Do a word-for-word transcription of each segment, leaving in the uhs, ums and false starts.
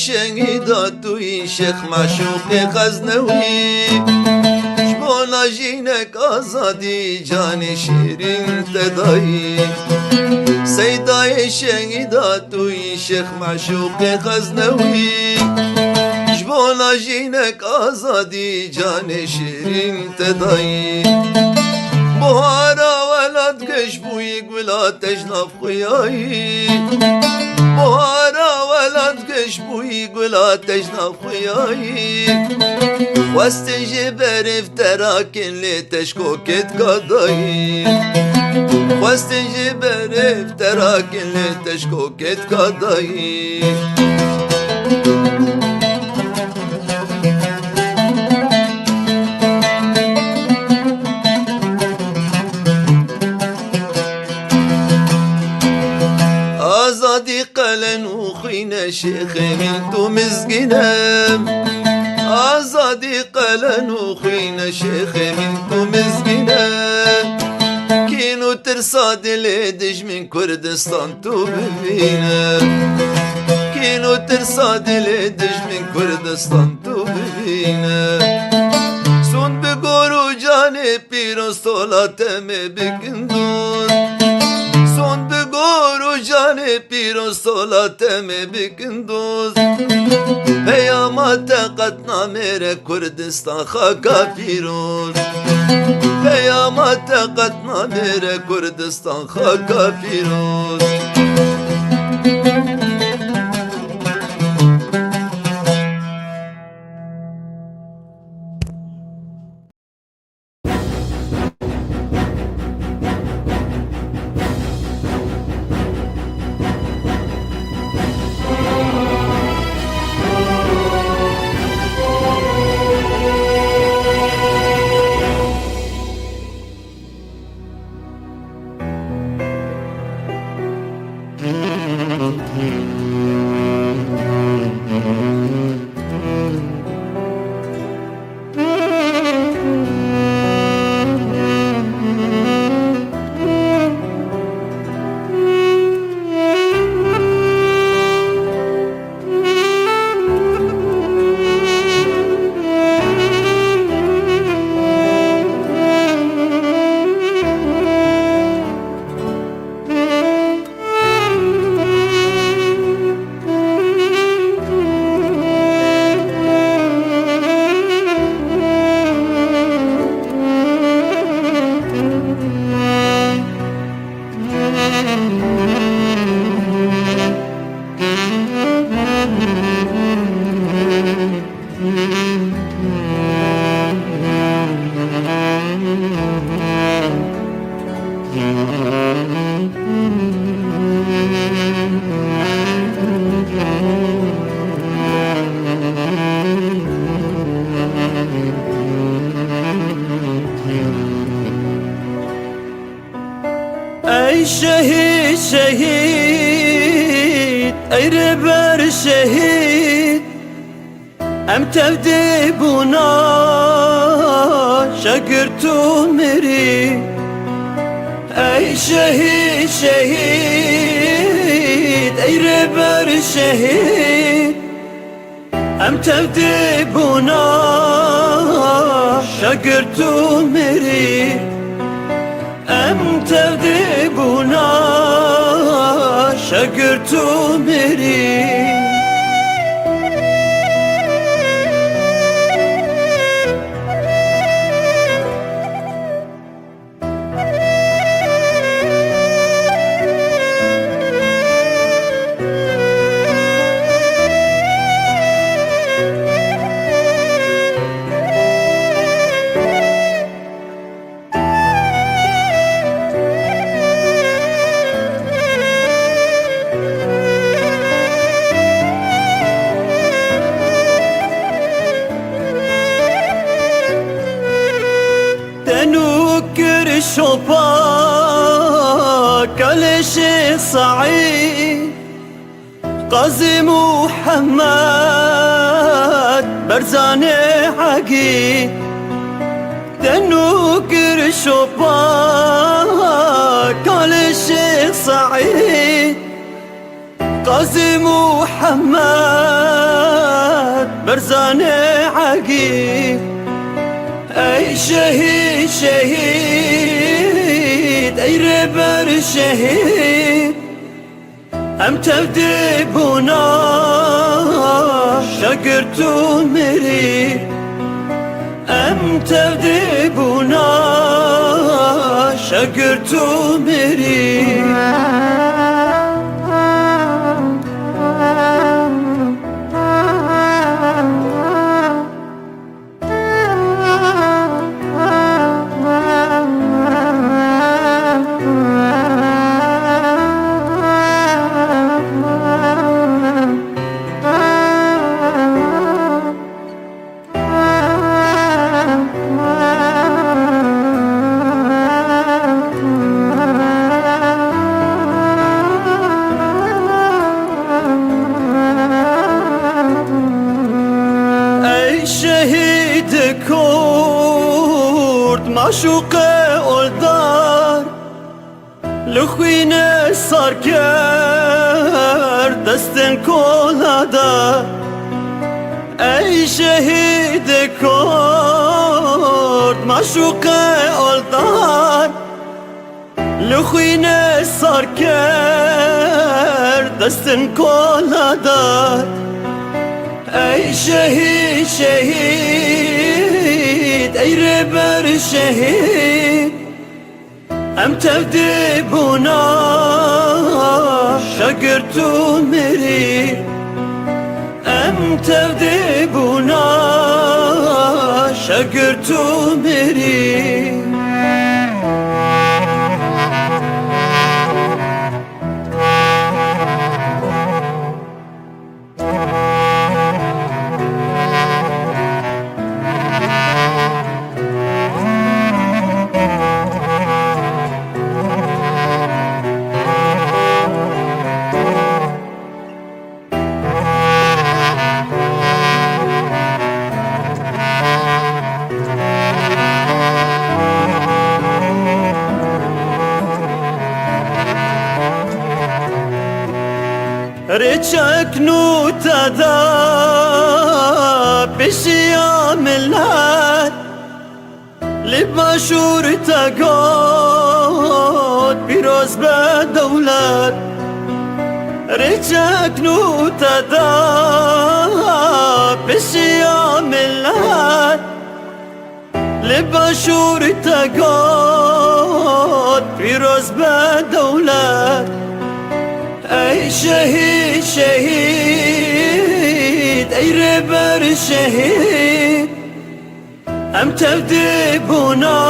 Şehîda tu yî Şêx Meşûqê Xeznewî, ji bona jînek azadî canê şêrîn te dayî. Seydayê şehîda tu yî Şêx Meşûqê Xeznewî, ji bona jînek azadî canê şêrîn te dayî. Buhara welat geş bûyî gula te ji nav xuyayî. Buhara welat geş bûyî gula te ji nav xuyayî. Xwestin ji berê terakên lê te ji kokê dika dayî. Xwestin ji berê terakên lê te ji kokê dika dayî. Azadî qelen û xwîne şêxê min tu mizgîne. Azadî qelen û xwîne şêxê min tu mizgîne. Kîn û tirsa dilê dijmin Kurdistan tu bibîne. Kîn û tirsa dilê dijmin Kurdistan tu bibîne. Sûnd bi gor û canê pîroz tola te me bikin doz. Sûnd bi gor û canê pîroz tola te me bikin doz. Peyama te qet namêre Kurdistan xaka pîroz. Peyama te qet namêre Kurdistan xaka pîroz. Ey şehîd, şehîd, ey rêber şehîd, em tevdê bûna şegir tu mirî. Ey şehîd, şehîd, ey rêber şehîd, em tevdê bûna şegir tu mirî. Em tevdê bûna şegir tu mirî. Te nû kir şopa kalê Şêx Seîd, Qazî Muhammed Berzanê Hegî. Te nû kir şopa kalê Şêx Seîd, Qazî Muhammed Danê egî, ey şehîd, şehîd, ey rêber şehîd. Em tevdî bûna şagirt û mirî. Em tevdî bûna şagirt û mirî. Ey şehîd Kurd, maşûqê oldar, li xwînê sar kir destên kola da. Ey şehîd Kurd, maşûqê oldar, li xwînê sar kir destên kola da. Ey şehîd, şehîd, ey rêber şehîd. Em tevdî bûna şagirt û mirî. Em tevdî bûna şagirt û mirî. Rêçek nû te da pêşiya milet. Li başûr te got pîroz be dewlet. Rêçek nû te da pêşiya milet. Li başûr te got pîroz be dewlet. Ey şehîd, şehîd, ey rêber şehîd. Em tevdî bûna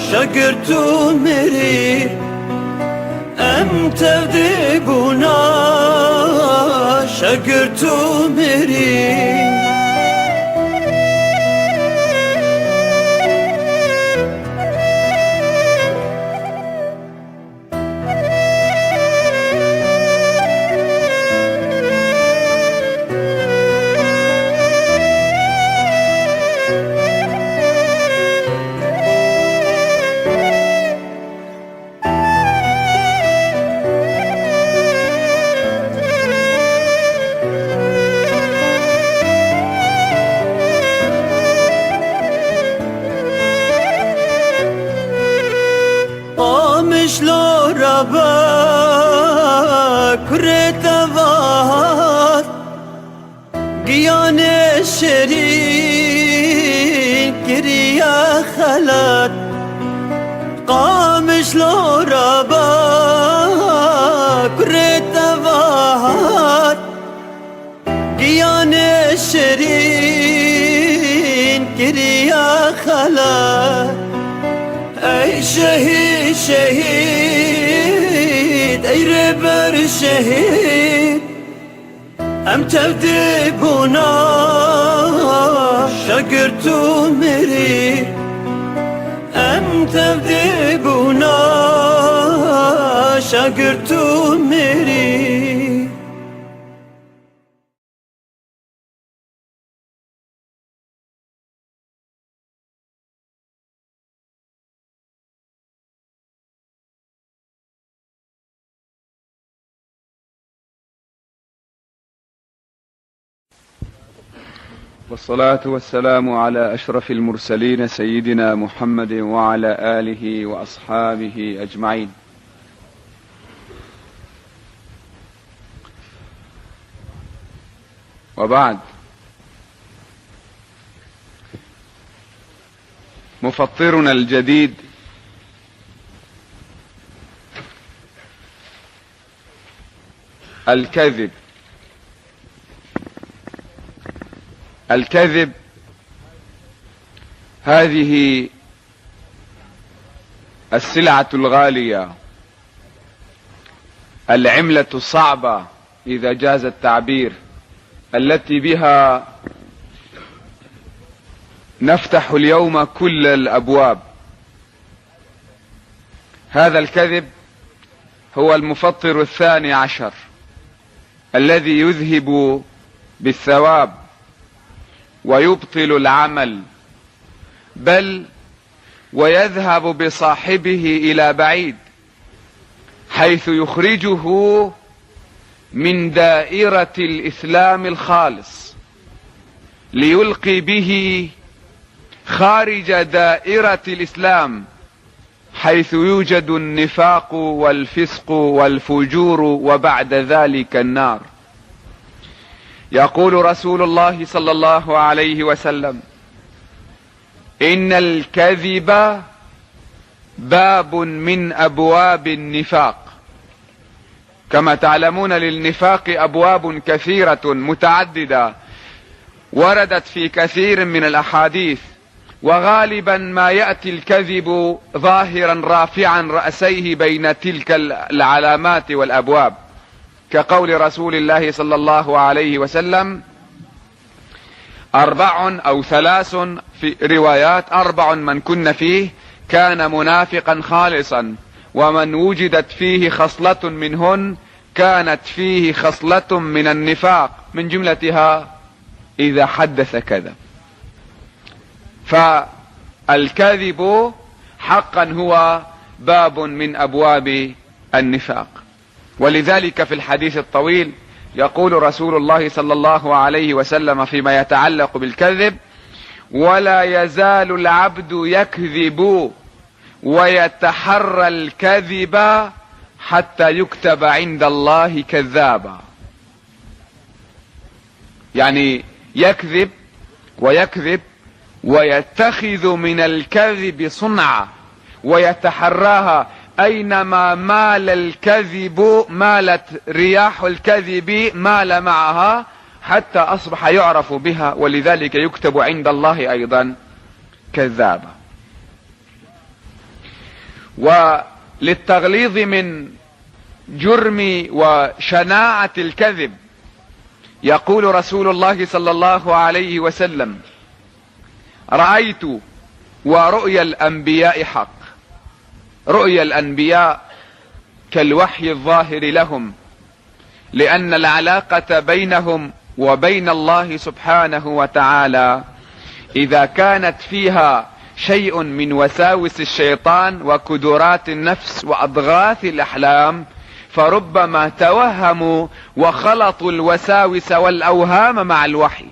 şagirt û mirî. Em tevdî bûna şagirt û mirî. Qamişlo rabe kurê te ve hat. Giyanê şêrîn kiriye xelat. Qamişlo rabe kurê te ve hat. Giyanê şêrîn kiriye xelat. Ey şehîd, şehîd, ey rêber şehîd. Em tevdî bûna şagirt û mirî. Em tevdî bûna şagirt û mirî. والصلاة والسلام على أشرف المرسلين سيدنا محمد وعلى آله وأصحابه أجمعين. وبعد، مفطرنا الجديد، الكذب. الكذب هذه السلعة الغالية، العملة الصعبة، إذا جاز التعبير، التي بها نفتح اليوم كل الأبواب. هذا الكذب هو المفطر الثاني عشر الذي يذهب بالثواب ويبطل العمل، بل ويذهب بصاحبه إلى بعيد، حيث يخرجه من دائرة الإسلام الخالص، ليلقي به خارج دائرة الإسلام، حيث يوجد النفاق والفسق والفجور، وبعد ذلك النار. يقول رسول الله صلى الله عليه وسلم: إن الكذب باب من أبواب النفاق. كما تعلمون، للنفاق أبواب كثيرة متعددة وردت في كثير من الأحاديث، وغالبا ما يأتي الكذب ظاهرا رافعا رأسيه بين تلك العلامات والأبواب، كقول رسول الله صلى الله عليه وسلم: أربع أو ثلاث، في روايات: أربع من كن فيه كان منافقا خالصا، ومن وجدت فيه خصلة منهن كانت فيه خصلة من النفاق، من جملتها: إذا حدث كذب. فالكذب حقا هو باب من أبواب النفاق. ولذلك في الحديث الطويل يقول رسول الله صلى الله عليه وسلم فيما يتعلق بالكذب: ولا يزال العبد يكذب ويتحرى الكذب حتى يكتب عند الله كذابا. يعني يكذب ويكذب ويتخذ من الكذب صنعة ويتحراها، أينما مال الكذب، مالت رياح الكذب، مال معها حتى أصبح يعرف بها، ولذلك يكتب عند الله أيضا كذابا. وللتغليظ من جرم وشناعة الكذب، يقول رسول الله صلى الله عليه وسلم: رأيت، ورؤيا الأنبياء حق، رؤيا الأنبياء كالوحي الظاهر لهم، لأن العلاقة بينهم وبين الله سبحانه وتعالى إذا كانت فيها شيء من وساوس الشيطان وكدرات النفس وأضغاث الأحلام، فربما توهموا وخلطوا الوساوس والأوهام مع الوحي.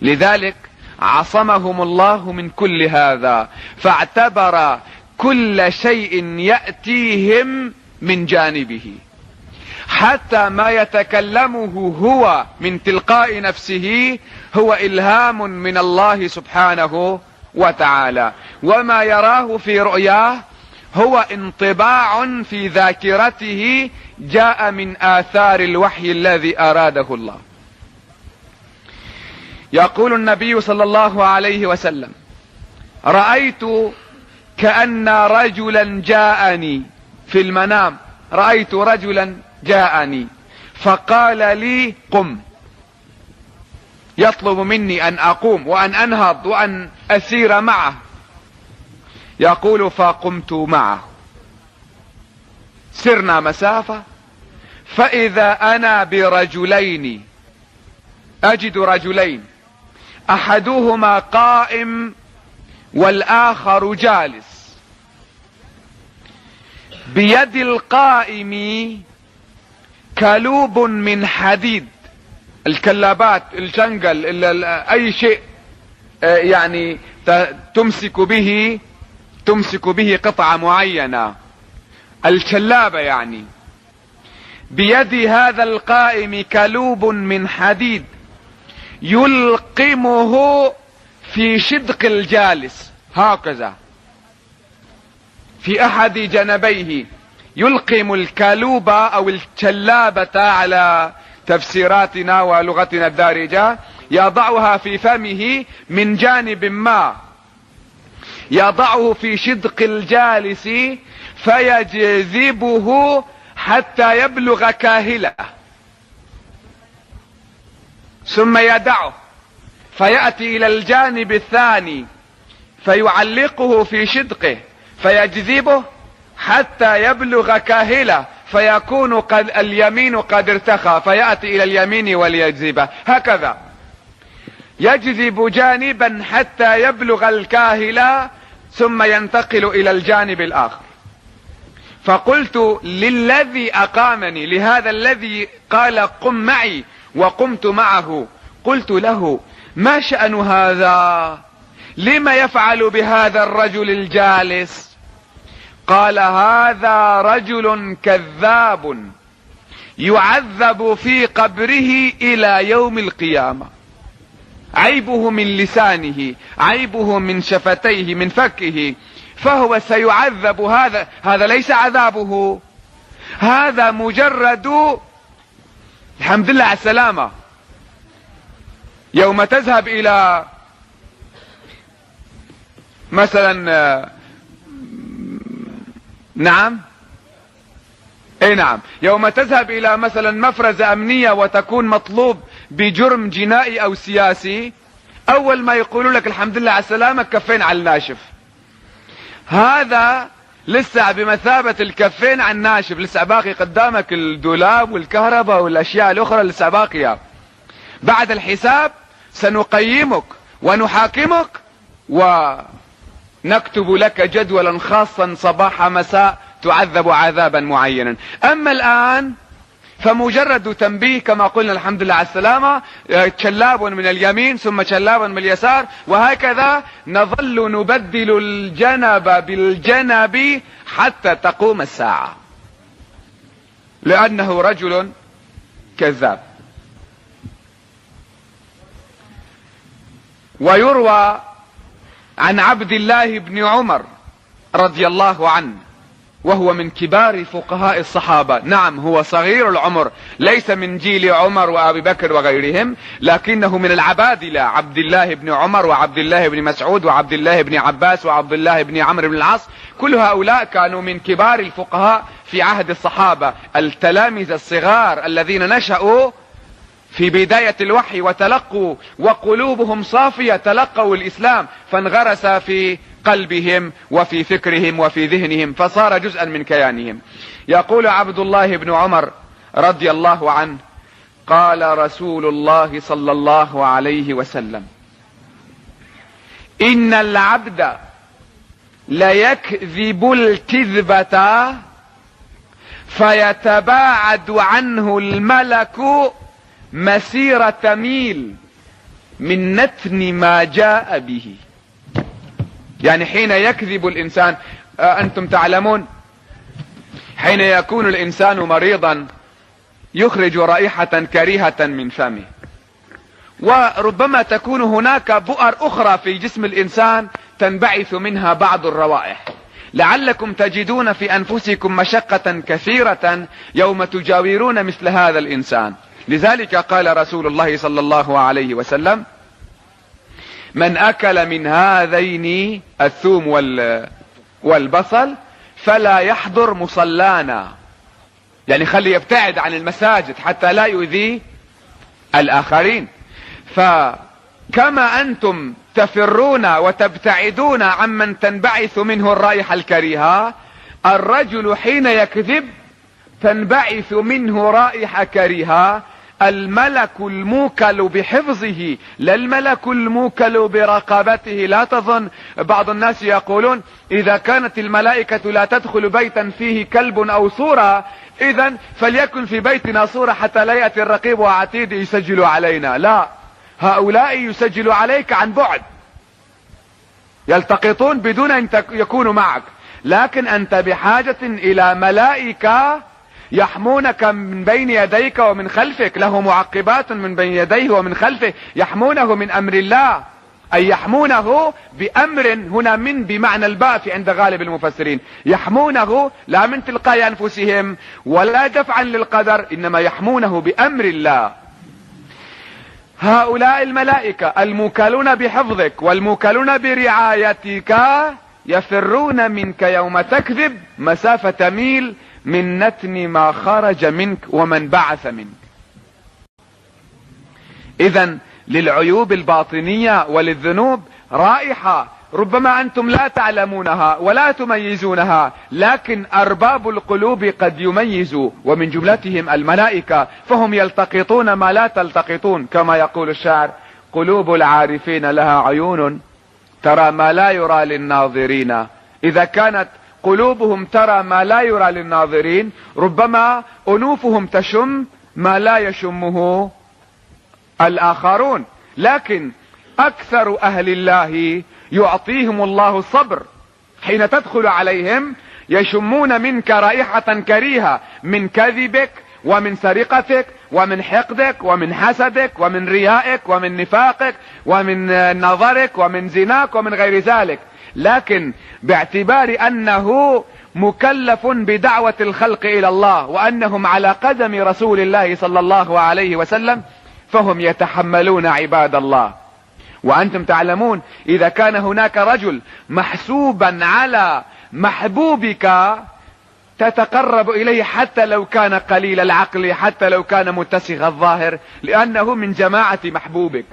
لذلك عصمهم الله من كل هذا، فاعتبر كل شيء يأتيهم من جانبه، حتى ما يتكلمه هو من تلقاء نفسه هو إلهام من الله سبحانه وتعالى، وما يراه في رؤياه هو انطباع في ذاكرته جاء من آثار الوحي الذي أراده الله. يقول النبي صلى الله عليه وسلم: رأيت كأن رجلا جاءني في المنام، رأيت رجلا جاءني فقال لي: قم، يطلب مني أن أقوم وأن أنهض وأن أسير معه. يقول: فقمت معه، سرنا مسافة، فإذا أنا برجلين، أجد رجلين، أحدهما قائم والآخر جالس، بيد القائم كلوب من حديد، الكلابات، الجنجل، ال-، ال-، أي شيء، آه، يعني، ت-، تمسك به، تمسك به قطعة معينة. الكلابة يعني. بيد هذا القائم كلوب من حديد يلقمه في شدق الجالس، هكذا. في أحد جنبيه، يلقم الكلوب أو الكلابة على تفسيراتنا ولغتنا الدارجة، يضعها في فمه من جانب ما، يضعه في شدق الجالس فيجذبه حتى يبلغ كاهله. ثم يدعه فيأتي إلى الجانب الثاني فيعلقه في شدقه فيجذبه حتى يبلغ كاهله فيكون قد، اليمين قد ارتخى، فيأتي إلى اليمين وليجذبه، هكذا يجذب جانبا حتى يبلغ الكاهل ثم ينتقل إلى الجانب الآخر. فقلت للذي أقامني، لهذا الذي قال: "قم معي"، وقمت معه، قلت له: "ما شأن هذا؟ لم يفعل بهذا الرجل الجالس؟" قال: "هذا رجل كذاب يعذب في قبره إلى يوم القيامة. عيبه من لسانه، عيبه من شفتيه، من فكه، فهو سيعذب." هذا، هذا ليس عذابه، هذا مجرد، الحمد لله على السلامة. يوم تذهب إلى مثلًا، آه، نعم؟ إي نعم. يوم تذهب إلى مثلًا مفرزة أمنية وتكون مطلوب بجرم جنائي أو سياسي، أول ما يقولوا لك: "الحمد لله على السلامة، كفين على الناشف." هذا لسه بمثابة الكفين على الناشف، لسه باقي قدامك الدولاب والكهرباء والأشياء الأخرى لسه باقية. بعد الحساب سنقيمك ونحاكمك ونكتب لك جدولا خاصا صباح مساء تعذب عذابا معينا. أما الآن فمجرد تنبيه، كما قلنا، الحمد لله على السلامة، آه، شلاب من اليمين ثم شلاب من اليسار، وهكذا نظل نبدل الجنب بالجنب حتى تقوم الساعة، لأنه رجل كذاب. ويروى عن عبد الله بن عمر رضي الله عنه، وهو من كبار فقهاء الصحابة. نعم، هو صغير العمر، ليس من جيل عمر وأبي بكر وغيرهم، لكنه من العبادلة، عبد الله بن عمر وعبد الله بن مسعود وعبد الله بن عباس وعبد الله بن عمرو بن العاص، كل هؤلاء كانوا من كبار الفقهاء في عهد الصحابة، التلامذة الصغار الذين نشأوا في بداية الوحي وتلقوا وقلوبهم صافية، تلقوا الإسلام فانغرس في قلبهم وفي فكرهم وفي ذهنهم، فصار جزءا من كيانهم. يقول عبد الله بن عمر رضي الله عنه: قال رسول الله صلى الله عليه وسلم: إن العبد ليكذب الكذبة فيتباعد عنه الملك مسيرة ميل من نتن ما جاء به. يعني حين يكذب الإنسان، آه، أنتم تعلمون، حين يكون الإنسان مريضا يخرج رائحة كريهة من فمه، وربما تكون هناك بؤر أخرى في جسم الإنسان تنبعث منها بعض الروائح، لعلكم تجدون في أنفسكم مشقة كثيرة يوم تجاورون مثل هذا الإنسان. لذلك قال رسول الله صلى الله عليه وسلم: من أكل من هذين، الثوم وال-، والبصل، فلا يحضر مصلانا. يعني خلي يبتعد عن المساجد حتى لا يؤذي الآخرين. فكما أنتم تفرون وتبتعدون عمن تنبعث منه الرائحة الكريهة، الرجل حين يكذب تنبعث منه رائحة كريهة، الملك الموكل بحفظه، لا الملك الموكل برقابته. لا تظن، بعض الناس يقولون: إذا كانت الملائكة لا تدخل بيتا فيه كلب أو صورة، إذن فليكن في بيتنا صورة حتى لا يأتي الرقيب وعتيد يسجل علينا. لا، هؤلاء يسجل عليك عن بعد، يلتقطون بدون أن تك-، يكونوا معك، لكن أنت بحاجة إلى ملائكة يحمونك من بين يديك ومن خلفك، له معقبات من بين يديه ومن خلفه يحمونه من أمر الله، أي يحمونه بأمر، هنا من بمعنى الباء في عند غالب المفسرين، يحمونه لا من تلقاء أنفسهم ولا دفعا للقدر، إنما يحمونه بأمر الله. هؤلاء الملائكة الموكلون بحفظك والموكلون برعايتك يفرون منك يوم تكذب مسافة ميل من نتن ما خرج منك ومن بعث منك. إذن للعيوب الباطنية وللذنوب رائحة ربما أنتم لا تعلمونها ولا تميزونها، لكن أرباب القلوب قد يميزوا، ومن جملتهم الملائكة، فهم يلتقطون ما لا تلتقطون، كما يقول الشاعر: قلوب العارفين لها عيون ترى ما لا يرى للناظرين. إذا كانت قلوبهم ترى ما لا يرى للناظرين، ربما أنوفهم تشم ما لا يشمه الآخرون، لكن أكثر أهل الله يعطيهم الله الصبر. حين تدخل عليهم يشمون منك رائحة كريهة من كذبك ومن سرقتك ومن حقدك ومن حسدك ومن ريائك ومن نفاقك ومن، آه، نظرك ومن زناك ومن غير ذلك، لكن باعتبار أنه مكلف بدعوة الخلق إلى الله وأنهم على قدم رسول الله صلى الله عليه وسلم، فهم يتحملون عباد الله. وأنتم تعلمون، إذا كان هناك رجل محسوبا على محبوبك، تتقرب إليه حتى لو كان قليل العقل، حتى لو كان متسخ الظاهر، لأنه من جماعة محبوبك.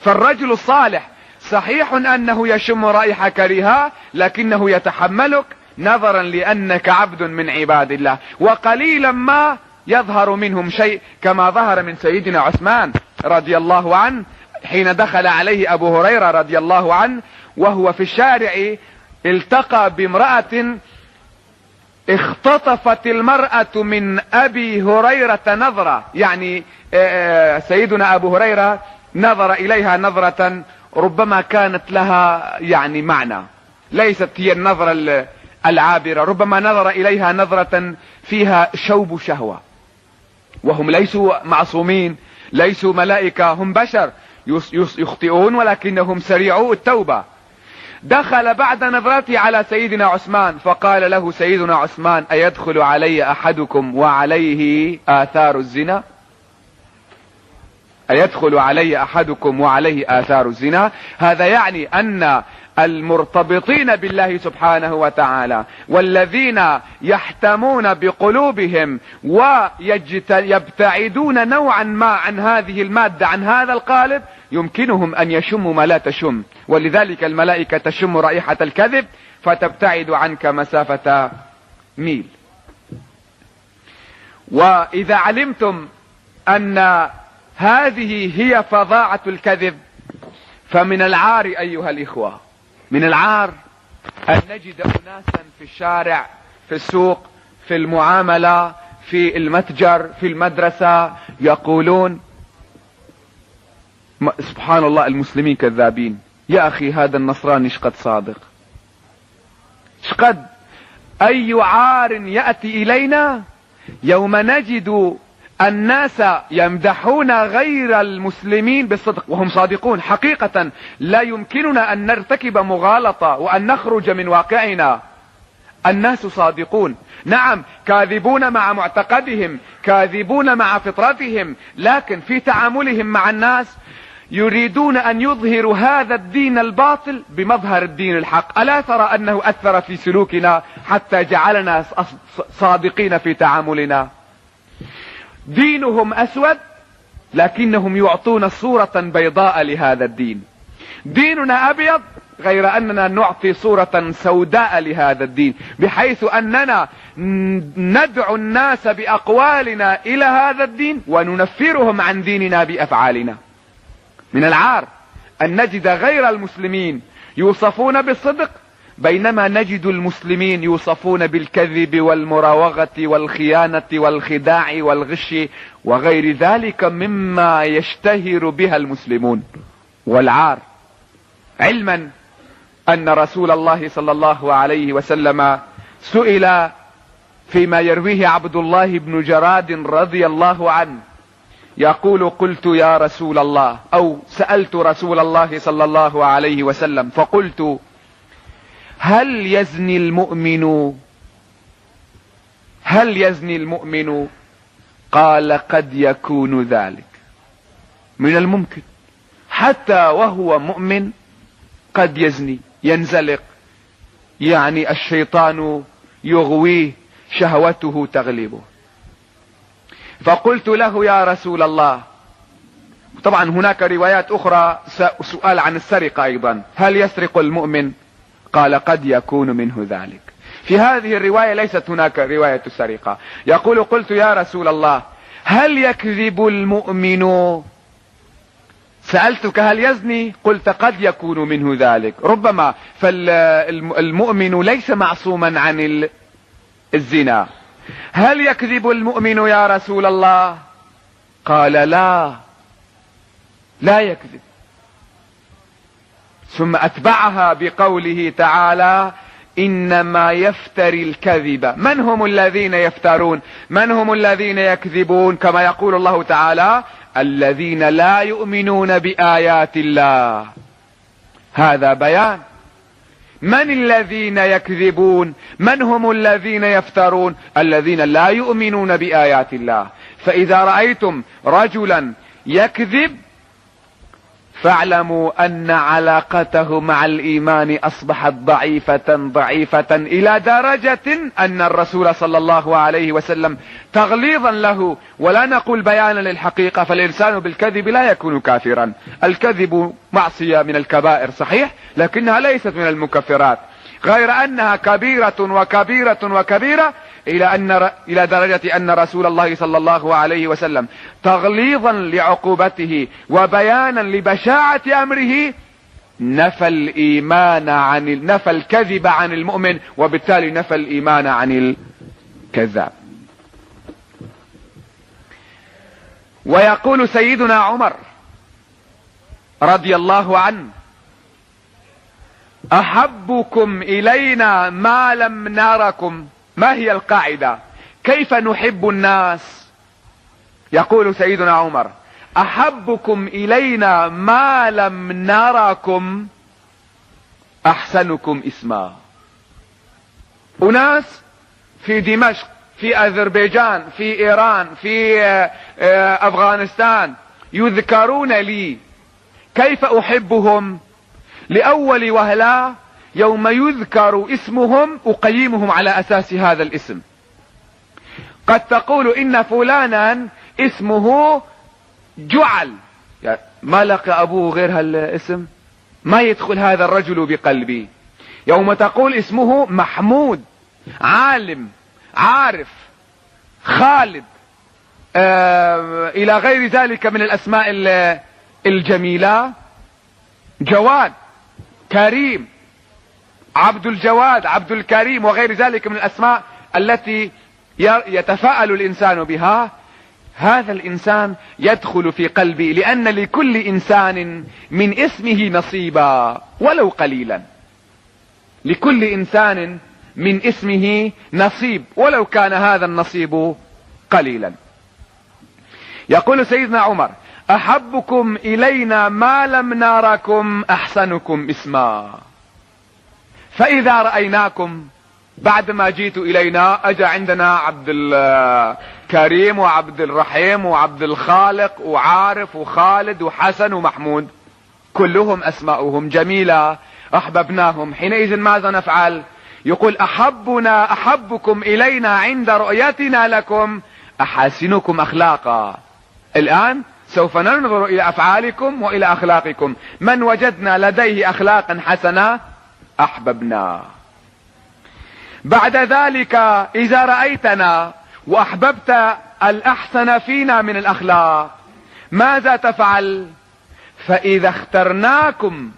فالرجل الصالح صحيح أنه يشم رائحة كريهة، لكنه يتحملك نظرا لأنك عبد من عباد الله، وقليلا ما يظهر منهم شيء كما ظهر من سيدنا عثمان رضي الله عنه حين دخل عليه أبو هريرة رضي الله عنه وهو في الشارع، التقى بامرأة، اختطفت المرأة من أبي هريرة نظرة، يعني، آه، آه، سيدنا أبو هريرة نظر إليها نظرة ربما كانت لها، يعني، معنى، ليست هي النظرة ال-، العابرة، ربما نظر إليها نظرة فيها شوب شهوة. وهم ليسوا معصومين، ليسوا ملائكة، هم بشر يس-، يس-، يخطئون، ولكنهم سريعو التوبة. دخل بعد نظرته على سيدنا عثمان، فقال له سيدنا عثمان: "أيدخل علي أحدكم وعليه آثار الزنا؟" أيدخل علي أحدكم وعليه آثار الزنا؟ هذا يعني أن المرتبطين بالله سبحانه وتعالى والذين يحتمون بقلوبهم ويجت-، يبتعدون نوعا ما عن هذه المادة، عن هذا القالب، يمكنهم أن يشموا ما لا تشم، ولذلك الملائكة تشم رائحة الكذب فتبتعد عنك مسافة ميل. وإذا علمتم أن هذه هي فظاعة الكذب، فمن العار أيها الإخوة، من العار أن نجد أناسا في الشارع، في السوق، في المعاملة، في المتجر، في المدرسة، يقولون: "م-، سبحان الله، المسلمين كذابين. يا أخي، هذا النصراني شقد صادق." شقد، أي عار يأتي إلينا يوم نجد الناس يمدحون غير المسلمين بالصدق، وهم صادقون حقيقة. لا يمكننا أن نرتكب مغالطة وأن نخرج من واقعنا. الناس صادقون، نعم، كاذبون مع معتقدهم، كاذبون مع فطرتهم، لكن في تعاملهم مع الناس يريدون أن يظهروا هذا الدين الباطل بمظهر الدين الحق. ألا ترى أنه أثر في سلوكنا حتى جعلنا ص-، ص-، صادقين في تعاملنا؟ دينهم أسود، لكنهم يعطون صورة بيضاء لهذا الدين. ديننا أبيض، غير أننا نعطي صورة سوداء لهذا الدين، بحيث أننا ن-، ندعو الناس بأقوالنا إلى هذا الدين وننفرهم عن ديننا بأفعالنا. من العار أن نجد غير المسلمين يوصفون بالصدق، بينما نجد المسلمين يوصفون بالكذب والمراوغة والخيانة والخداع والغش وغير ذلك مما يشتهر بها المسلمون. والعار، علما أن رسول الله صلى الله عليه وسلم سئل فيما يرويه عبد الله بن جراد رضي الله عنه، يقول: قلت يا رسول الله، أو سألت رسول الله صلى الله عليه وسلم فقلت: هل يزني المؤمن، هل يزني المؤمن؟ قال: قد يكون ذلك، من الممكن، حتى وهو مؤمن قد يزني، ينزلق، يعني الشيطان يغويه، شهوته تغلبه. فقلت له: يا رسول الله، طبعا هناك روايات أخرى، س-، سؤال عن السرقة أيضا، هل يسرق المؤمن؟ قال: قد يكون منه ذلك. في هذه الرواية ليست هناك رواية السرقة. يقول: قلت يا رسول الله، هل يكذب المؤمن؟ سألتك: هل يزني؟ قلت: قد يكون منه ذلك، ربما. فالمؤمن ليس معصوما عن ال-، الزنا. هل يكذب المؤمن يا رسول الله؟ قال: لا، لا يكذب. ثم أتبعها بقوله تعالى: إنما يفتري الكذب. من هم الذين يفترون؟ من هم الذين يكذبون؟ كما يقول الله تعالى: الذين لا يؤمنون بآيات الله. هذا بيان. من الذين يكذبون؟ من هم الذين يفترون؟ الذين لا يؤمنون بآيات الله. فإذا رأيتم رجلا يكذب، فاعلموا أن علاقته مع الإيمان أصبحت ضعيفة، ضعيفة إلى درجة أن الرسول صلى الله عليه وسلم، تغليظا له، ولا نقول بيانا للحقيقة، فالإنسان بالكذب لا يكون كافرا. الكذب معصية من الكبائر صحيح، لكنها ليست من المكفرات، غير أنها كبيرة وكبيرة وكبيرة إلى أن ر-، إلى درجة أن رسول الله صلى الله عليه وسلم، تغليظا لعقوبته وبيانا لبشاعة أمره، نفى الإيمان عن ال-، نفى الكذب عن المؤمن، وبالتالي نفى الإيمان عن الكذاب. ويقول سيدنا عمر رضي الله عنه: أحبكم إلينا ما لم نركم. ما هي القاعدة؟ كيف نحب الناس؟ يقول سيدنا عمر: أحبكم إلينا ما لم نركم أحسنكم اسما. أناس في دمشق، في أذربيجان، في إيران، في، آه، آه، أفغانستان يذكرون لي. كيف أحبهم؟ لأول وهلة يوم يذكر اسمهم أقيمهم على أساس هذا الاسم. قد تقول إن فلانا اسمه جعل، يعني ما لقى أبوه غير هالاسم، ما يدخل هذا الرجل بقلبي. يوم تقول اسمه محمود، عالم، عارف، خالد، آه، إلى غير ذلك من الأسماء ال-، الجميلة، جواد، كريم، عبد الجواد، عبد الكريم، وغير ذلك من الأسماء التي ي-، يتفاءل الإنسان بها، هذا الإنسان يدخل في قلبي، لأن لكل إنسان من اسمه نصيبا ولو قليلا. لكل إنسان من اسمه نصيب، ولو كان هذا النصيب قليلا. يقول سيدنا عمر: أحبكم إلينا ما لم نركم أحسنكم اسما. فإذا رأيناكم، بعد ما جيتوا إلينا، أجا عندنا عبد الكريم وعبد الرحيم وعبد الخالق وعارف وخالد وحسن ومحمود، كلهم أسماؤهم جميلة، أحببناهم. حينئذ ماذا نفعل؟ يقول: أحبنا، أحبكم إلينا عند رؤيتنا لكم أحاسنكم أخلاقا. الآن سوف ننظر إلى أفعالكم وإلى أخلاقكم. من وجدنا لديه أخلاقا حسنة أحببناه. بعد ذلك، إذا رأيتنا وأحببت الأحسن فينا من الأخلاق، ماذا تفعل؟ فإذا اخترناكم،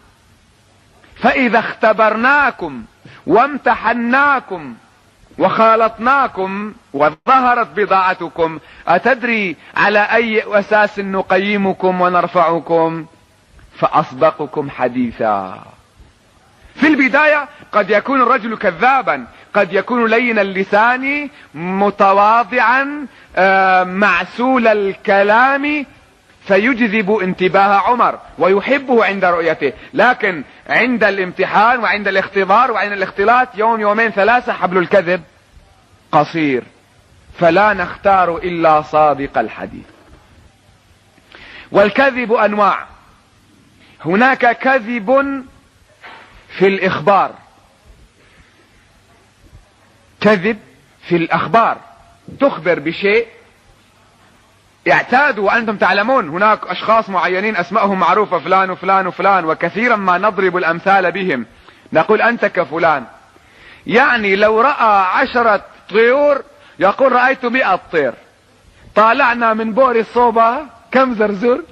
فإذا اختبرناكم وامتحناكم وخالطناكم وظهرت بضاعتكم، أتدري على أي أساس نقيمكم ونرفعكم؟ فأصدقكم حديثا. في البداية قد يكون الرجل كذابا، قد يكون لين اللسان، متواضعا، آه، معسول الكلام، فيجذب انتباه عمر ويحبه عند رؤيته، لكن عند الامتحان وعند الاختبار وعند الاختلاط، يوم يومين ثلاثة، حبل الكذب قصير، فلا نختار إلا صادق الحديث. والكذب أنواع، هناك كذب في الإخبار، كذب في الأخبار، تخبر بشيء اعتادوا وأنتم تعلمون، هناك أشخاص معينين أسمائهم معروفة، فلان وفلان وفلان، وكثيرا ما نضرب الأمثال بهم، نقول: "أنت كفلان". يعني لو رأى عشرة طيور يقول: "رأيت مئة طير". طالعنا من بور الصوبة كم زرزور؟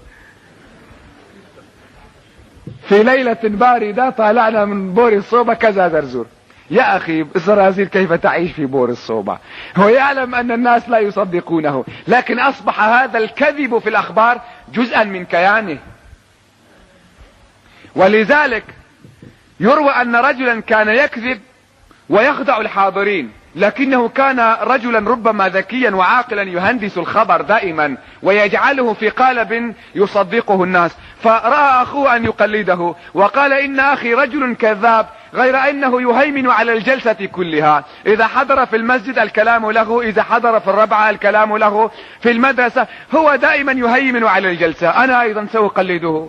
في ليلة باردة طالعنا من بور الصوبة كذا زرزور. يا أخي، الزرازير كيف تعيش في بور الصوبة؟ هو يعلم أن الناس لا يصدقونه، لكن أصبح هذا الكذب في الأخبار جزءا من كيانه. ولذلك يروى أن رجلا كان يكذب ويخدع الحاضرين، لكنه كان رجلا ربما ذكيا وعاقلا يهندس الخبر دائما ويجعله في قالب يصدقه الناس، فرأى أخوه أن يقلده وقال: "إن أخي رجل كذاب، غير أنه يهيمن على الجلسة كلها، إذا حضر في المسجد الكلام له، إذا حضر في الربعة الكلام له، في المدرسة هو دائما يهيمن على الجلسة، أنا أيضا سأقلده".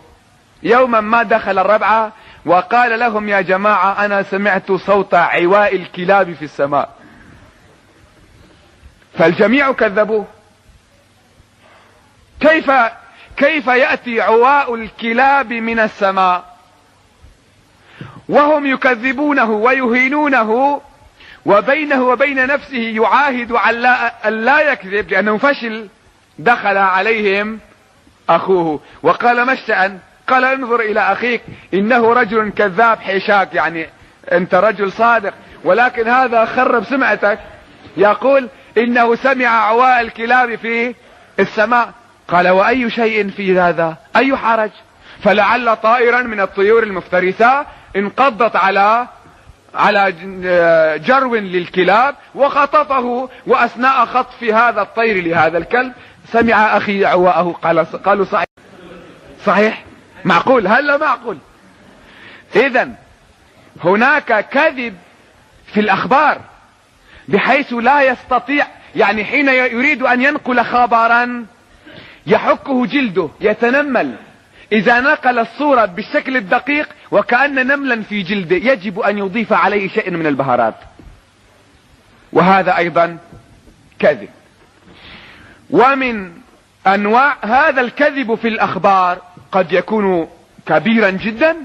يوما ما دخل الربعة وقال لهم: "يا جماعة، أنا سمعت صوت عواء الكلاب في السماء". فالجميع كذبوه. كيف، كيف يأتي عواء الكلاب من السماء؟ وهم يكذبونه ويهينونه، وبينه وبين نفسه يعاهد أن لا، أن لا يكذب لأنه فشل. دخل عليهم أخوه وقال: "ما الشأن؟" قال: "انظر إلى أخيك، إنه رجل كذاب حيشاك، يعني أنت رجل صادق، ولكن هذا خرب سمعتك، يقول إنه سمع عواء الكلاب في السماء." قال: "وأي شيء في هذا؟ أي حرج؟ فلعل طائرا من الطيور المفترسة انقضت على على ج-، آه، جرو للكلاب وخطفه، وأثناء خطف هذا الطير لهذا الكلب سمع أخي عواءه." قال ص-، قالوا: "صحيح، صحيح، معقول، هلا معقول." إذن هناك كذب في الأخبار بحيث لا يستطيع، يعني حين ي-، يريد أن ينقل خبرا يحكه جلده، يتنمل، إذا نقل الصورة بالشكل الدقيق وكأن نملا في جلده، يجب أن يضيف عليه شيء من البهارات، وهذا أيضا كذب. ومن أنواع هذا الكذب في الأخبار قد يكون كبيرا جدا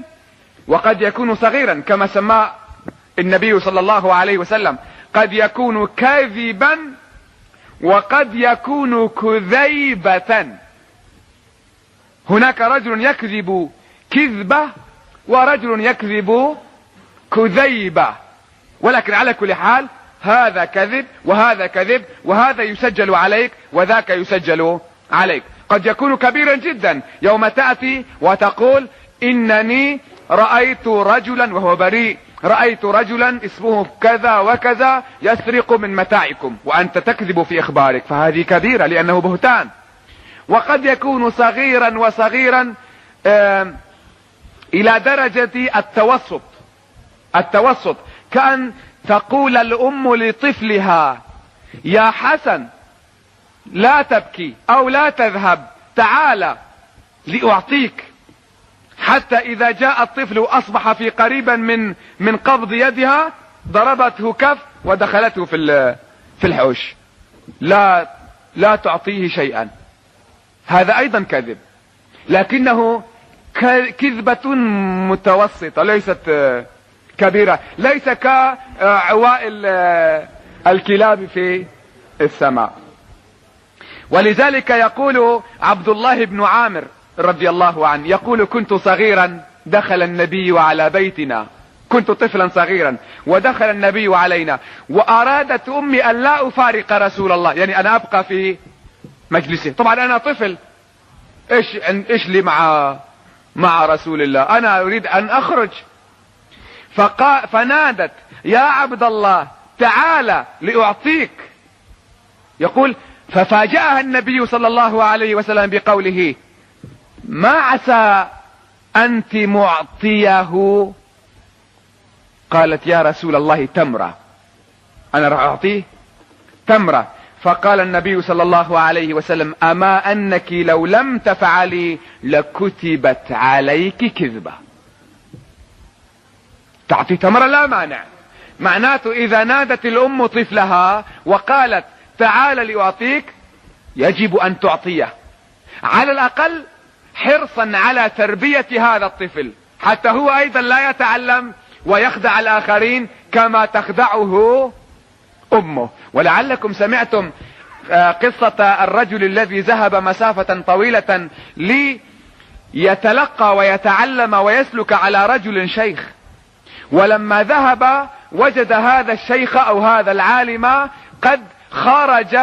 وقد يكون صغيرا، كما سماه النبي صلى الله عليه وسلم، قد يكون كذبا وقد يكون كذيبة. هناك رجل يكذب كذبة ورجل يكذب كذيبة، ولكن على كل حال هذا كذب وهذا كذب، وهذا يسجل عليك وذاك يسجل عليك. قد يكون كبيرا جدا يوم تأتي وتقول: "إنني رأيت رجلا"، وهو بريء، "رأيت رجلا اسمه كذا وكذا يسرق من متاعكم"، وأنت تكذب في إخبارك، فهذه كبيرة لأنه بهتان. وقد يكون صغيرا وصغيرا، آم، إلى درجة التوسط. التوسط كأن تقول الأم لطفلها: "يا حسن، لا تبكي أو لا تذهب، تعال لأعطيك"، حتى إذا جاء الطفل وأصبح في قريبا من، من قبض يدها، ضربته كف ودخلته في ال-، في الحوش. لا، لا تعطيه شيئا. هذا أيضا كذب، لكنه ك-، كذبة متوسطة، ليست، آه، كبيرة، ليس كعواء ال-، آه، الكلاب في السماء. ولذلك يقول عبد الله بن عامر رضي الله عنه، يقول: "كنت صغيرا دخل النبي على بيتنا"، كنت طفلا صغيرا ودخل النبي علينا، "وأرادت أمي أن لا أفارق رسول الله"، يعني أنا أبقى في مجلسه. طبعا أنا طفل، إيش، إيش لي مع، مع رسول الله؟ أنا أريد أن أخرج. فقا-، فنادت: "يا عبد الله، تعال لأعطيك". يقول: "ففاجأها النبي صلى الله عليه وسلم بقوله: ما عسى أنت معطيه؟" قالت: "يا رسول الله، تمرة، أنا راح أعطيه تمرة". فقال النبي صلى الله عليه وسلم: "أما أنك لو لم تفعلي لكتبت عليك كذبة". تعطي تمرة لا مانع. معناته إذا نادت الأم طفلها وقالت: "تعال لأعطيك"، يجب أن تعطيه، على الأقل حرصا على تربية هذا الطفل، حتى هو أيضا لا يتعلم ويخدع الآخرين كما تخدعه أمه. ولعلكم سمعتم، آه، قصة الرجل الذي ذهب مسافة طويلة ليتلقى ويتعلم ويسلك على رجل شيخ، ولما ذهب وجد هذا الشيخ أو هذا العالم قد خرج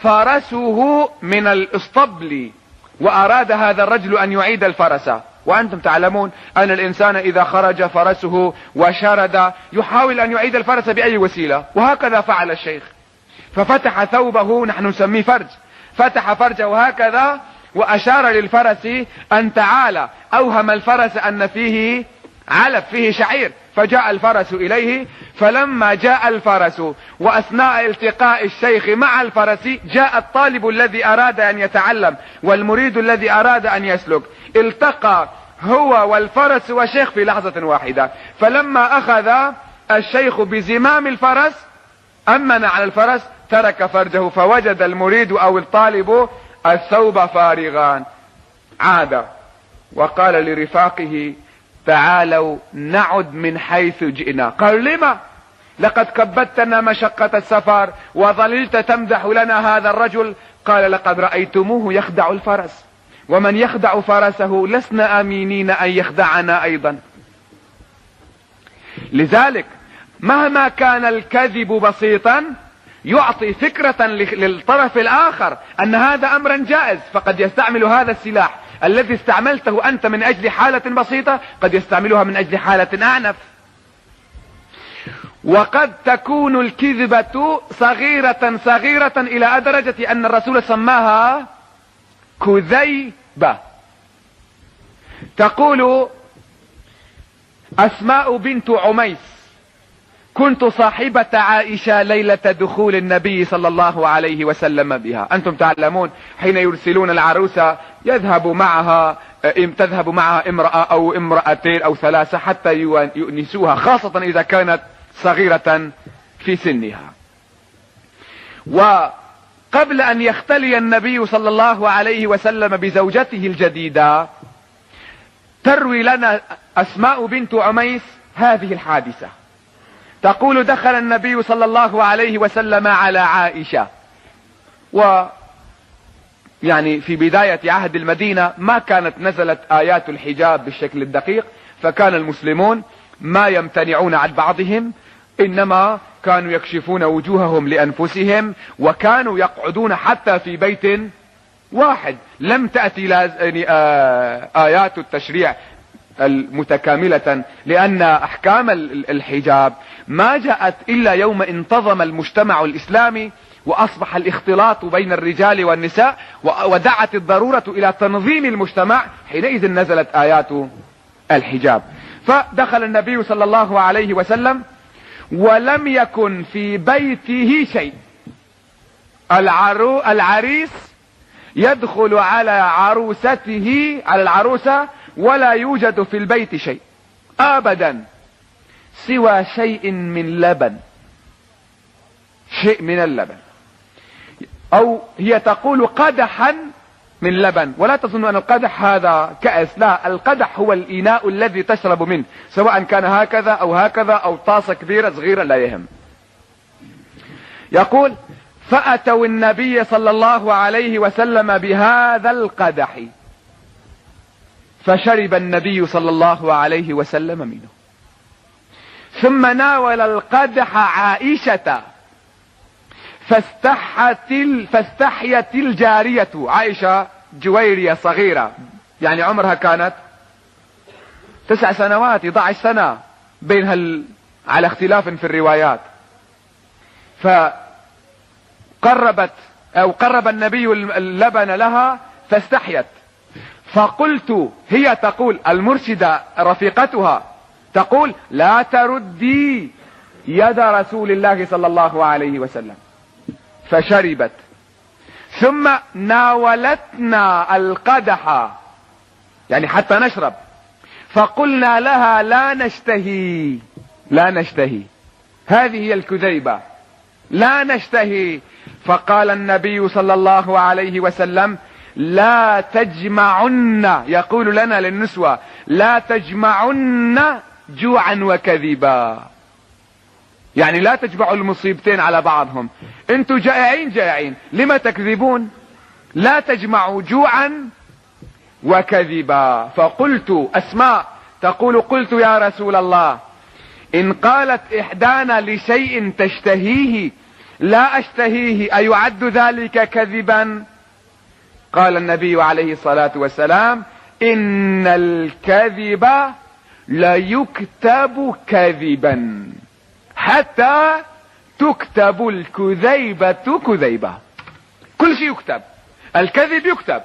فرسه من الاسطبل، وأراد هذا الرجل أن يعيد الفرس، وأنتم تعلمون أن الإنسان إذا خرج فرسه وشرد يحاول أن يعيد الفرس بأي وسيلة، وهكذا فعل الشيخ. ففتح ثوبه، نحن نسميه فرج، فتح فرجه هكذا وأشار للفرس أن تعال، أوهم الفرس أن فيه علف، فيه شعير، فجاء الفرس إليه. فلما جاء الفرس وأثناء التقاء الشيخ مع الفرس، جاء الطالب الذي أراد أن يتعلم والمريد الذي أراد أن يسلك، التقى هو والفرس والشيخ في لحظة واحدة. فلما أخذ الشيخ بزمام الفرس، أمن على الفرس، ترك فرجه، فوجد المريد أو الطالب الثوب فارغا. عاد وقال لرفاقه: "تعالوا نعد من حيث جئنا". قالوا: "لم؟ لقد كبدتنا مشقة السفر وظللت تمدح لنا هذا الرجل". قال: "لقد رأيتموه يخدع الفرس، ومن يخدع فرسه لسنا آمنين أن يخدعنا أيضا". لذلك مهما كان الكذب بسيطا، يعطي فكرة لل-، للطرف الآخر أن هذا أمرا جائز، فقد يستعمل هذا السلاح الذي استعملته أنت من أجل حالة بسيطة، قد يستعملها من أجل حالة أعنف. وقد تكون الكذبة صغيرة صغيرة إلى درجة أن الرسول سماها كذيبة. تقول أسماء بنت عميس: "كنت صاحبة عائشة ليلة دخول النبي صلى الله عليه وسلم بها". أنتم تعلمون حين يرسلون العروس يذهب معها، تذهب معها امرأة أو امرأتين أو ثلاثة حتى يو-، يؤنسوها، خاصة إذا كانت صغيرة في سنها. وقبل أن يختلي النبي صلى الله عليه وسلم بزوجته الجديدة، تروي لنا أسماء بنت عميس هذه الحادثة، تقول: "دخل النبي صلى الله عليه وسلم على عائشة"، و يعني في بداية عهد المدينة ما كانت نزلت آيات الحجاب بالشكل الدقيق، فكان المسلمون ما يمتنعون عن بعضهم، إنما كانوا يكشفون وجوههم لأنفسهم، وكانوا يقعدون حتى في بيت واحد. لم تأتي لا-، يعني، آه، آيات التشريع المتكاملة، لأن أحكام ال-، ال-، الحجاب ما جاءت إلا يوم انتظم المجتمع الإسلامي وأصبح الاختلاط بين الرجال والنساء، و-، ودعت الضرورة إلى تنظيم المجتمع، حينئذ نزلت آيات الحجاب. فدخل النبي صلى الله عليه وسلم ولم يكن في بيته شيء. العرو-، العريس يدخل على عروسته، على العروسة، ولا يوجد في البيت شيء أبدا سوى شيء من لبن، شيء من اللبن، أو هي تقول قدحا من لبن. ولا تظن أن القدح هذا كأس، لا، القدح هو الإناء الذي تشرب منه، سواء كان هكذا أو هكذا أو طاسة كبيرة صغيرة، لا يهم. يقول: فأتوا النبي صلى الله عليه وسلم بهذا القدح، فشرب النبي صلى الله عليه وسلم منه، ثم ناول القدح عائشة، فاستحت ال-، فاستحيت الجارية. عائشة جويرية صغيرة، يعني عمرها كانت تسع سنوات، اثنتعش سنة، بين هال-، على اختلاف في الروايات. فقربت، أو قرب النبي اللبن لها فاستحيت، فقلت، هي تقول، المرشدة رفيقتها تقول: لا تردي يد رسول الله صلى الله عليه وسلم. فشربت، ثم ناولتنا القدح، يعني حتى نشرب، فقلنا لها: لا نشتهي، لا نشتهي، هذه هي الكذيبة، لا نشتهي. فقال النبي صلى الله عليه وسلم: لا تجمعن، يقول لنا للنسوة: لا تجمعن جوعا وكذبا. يعني لا تجمعوا المصيبتين على بعضهم. انتوا جائعين، جائعين، لم تكذبون؟ لا تجمعوا جوعا وكذبا. فقلت، أسماء تقول: قلت: يا رسول الله، إن قالت إحدانا لشيء تشتهيه لا أشتهيه، أيعد ذلك كذبا؟ قال النبي عليه الصلاة والسلام: إن الكذب ليكتب كذبا حتى تكتب الكذيبة كذيبة. كل شيء يكتب، الكذب يكتب،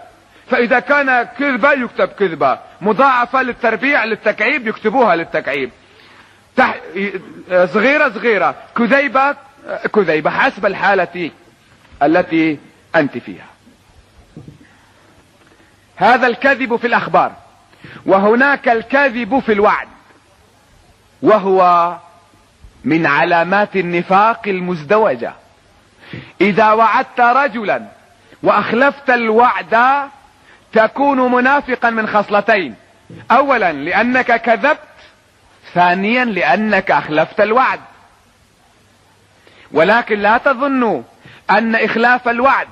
فإذا كان كذبة يكتب كذبة مضاعفة للتربيع، للتكعيب، يكتبوها للتكعيب. تح-، صغيرة صغيرة، كذيبة كذيبة، حسب الحالة التي أنت فيها. هذا الكذب في الأخبار، وهناك الكذب في الوعد، وهو من علامات النفاق المزدوجة. إذا وعدت رجلا وأخلفت الوعد، تكون منافقا من خصلتين: أولا، لأنك كذبت، ثانيا، لأنك أخلفت الوعد. ولكن لا تظنوا أن إخلاف الوعد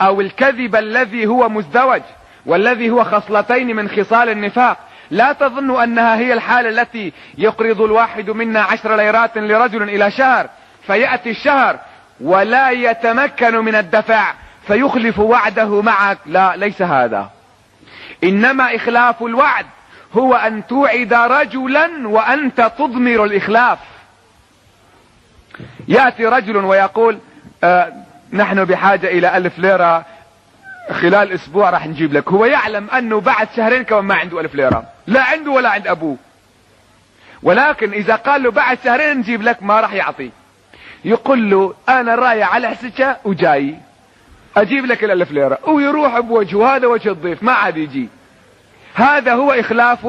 أو الكذب الذي هو مزدوج والذي هو خصلتين من خصال النفاق، لا تظنوا أنها هي الحالة التي يقرض الواحد منا عشر ليرات لرجل إلى شهر، فيأتي الشهر ولا يتمكن من الدفع فيخلف وعده معك. لا، ليس هذا. إنما إخلاف الوعد هو أن توعد رجلا وأنت تضمر الإخلاف. يأتي رجل ويقول: آه، نحن بحاجة إلى ألف ليرة، خلال أسبوع راح نجيب لك. هو يعلم أنه بعد شهرين كمان ما عنده ألف ليرة، لا عنده ولا عند أبوه، ولكن إذا قال له: بعد شهرين نجيب لك، ما راح يعطي. يقول له: أنا رايح على حسكة وجاي أجيب لك الألف ليرة، ويروح بوجهه، هذا وجه الضيف، ما عاد يجي. هذا هو إخلاف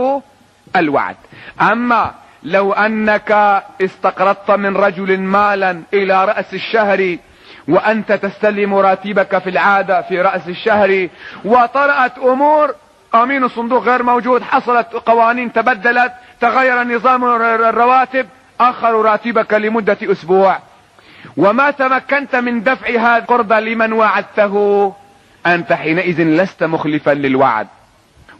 الوعد. أما لو أنك استقرضت من رجل مالا إلى رأس الشهر، وأنت تستلم راتبك في العادة في رأس الشهر، وطرأت أمور، أمين الصندوق غير موجود، حصلت قوانين تبدلت، تغير نظام الر-، الرواتب، أخروا راتبك لمدة أسبوع، وما تمكنت من دفع هذا القرض لمن وعدته، أنت حينئذ لست مخلفا للوعد،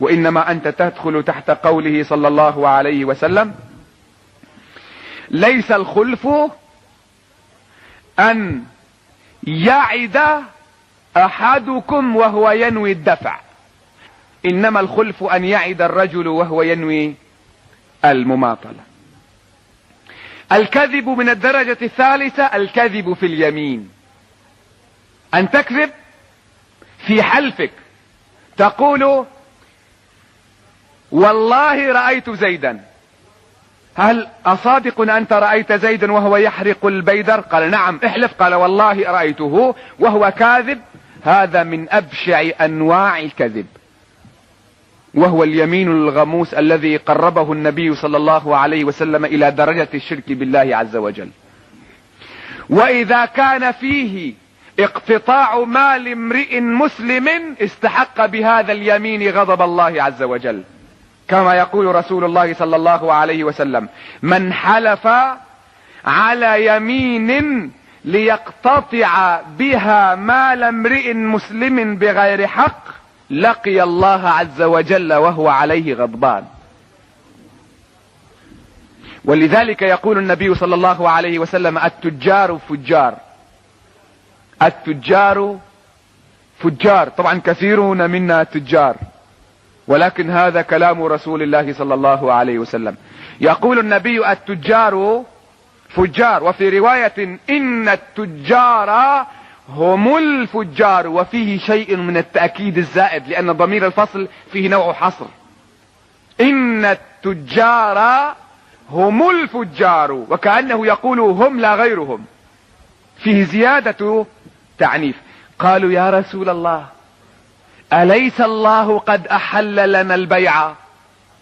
وإنما أنت تدخل تحت قوله صلى الله عليه وسلم: ليس الخلف أن يعد أحدكم وهو ينوي الدفع، إنما الخلف أن يعد الرجل وهو ينوي المماطلة. الكذب من الدرجة الثالثة الكذب في اليمين، أن تكذب في حلفك، تقول: والله رأيت زيدا. هل أصادق أنت رأيت زيدا وهو يحرق البيدر؟ قال: نعم، احلف. قال: والله رأيته وهو كاذب. هذا من أبشع أنواع الكذب، وهو اليمين الغموس الذي قربه النبي صلى الله عليه وسلم إلى درجة الشرك بالله عز وجل. وإذا كان فيه اقتطاع مال امرئ مسلم استحق بهذا اليمين غضب الله عز وجل. كما يقول رسول الله صلى الله عليه وسلم: "من حلف على يمين ليقتطع بها مال امرئ مسلم بغير حق لقي الله عز وجل وهو عليه غضبان". ولذلك يقول النبي صلى الله عليه وسلم: "التجار فجار، التجار فجار". طبعا كثيرون منا تجار، ولكن هذا كلام رسول الله صلى الله عليه وسلم. يقول النبي: "التجار فجار"، وفي رواية: "إن التجار هم الفجار"، وفيه شيء من التأكيد الزائد، لأن ضمير الفصل فيه نوع حصر. "إن التجار هم الفجار"، وكأنه يقول: "هم لا غيرهم". فيه زيادة تعنيف. قالوا: "يا رسول الله، أليس الله قد أحل لنا البيع؟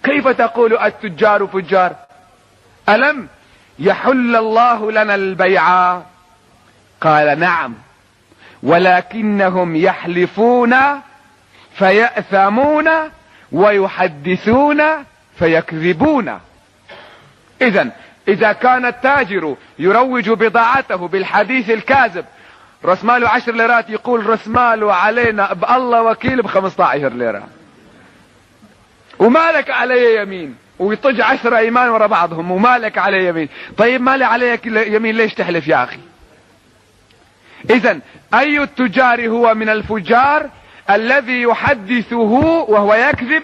كيف تقول التجار فجار؟ ألم يحل الله لنا البيع؟" قال: "نعم، ولكنهم يحلفون فيأثمون ويحدثون فيكذبون". إذن، إذا كان التاجر يروج بضاعته بالحديث الكاذب، راس ماله عشر ليرات، يقول: "راس ماله علينا بالله وكيل بخمسطعش ليرة، وما لك علي يمين"، ويطج عشر أيمان ورا بعضهم: "وما لك علي يمين". طيب، ما لي عليك يمين، ليش تحلف يا أخي؟ إذن، أي التجار هو من الفجار؟ الذي يحدثه وهو يكذب،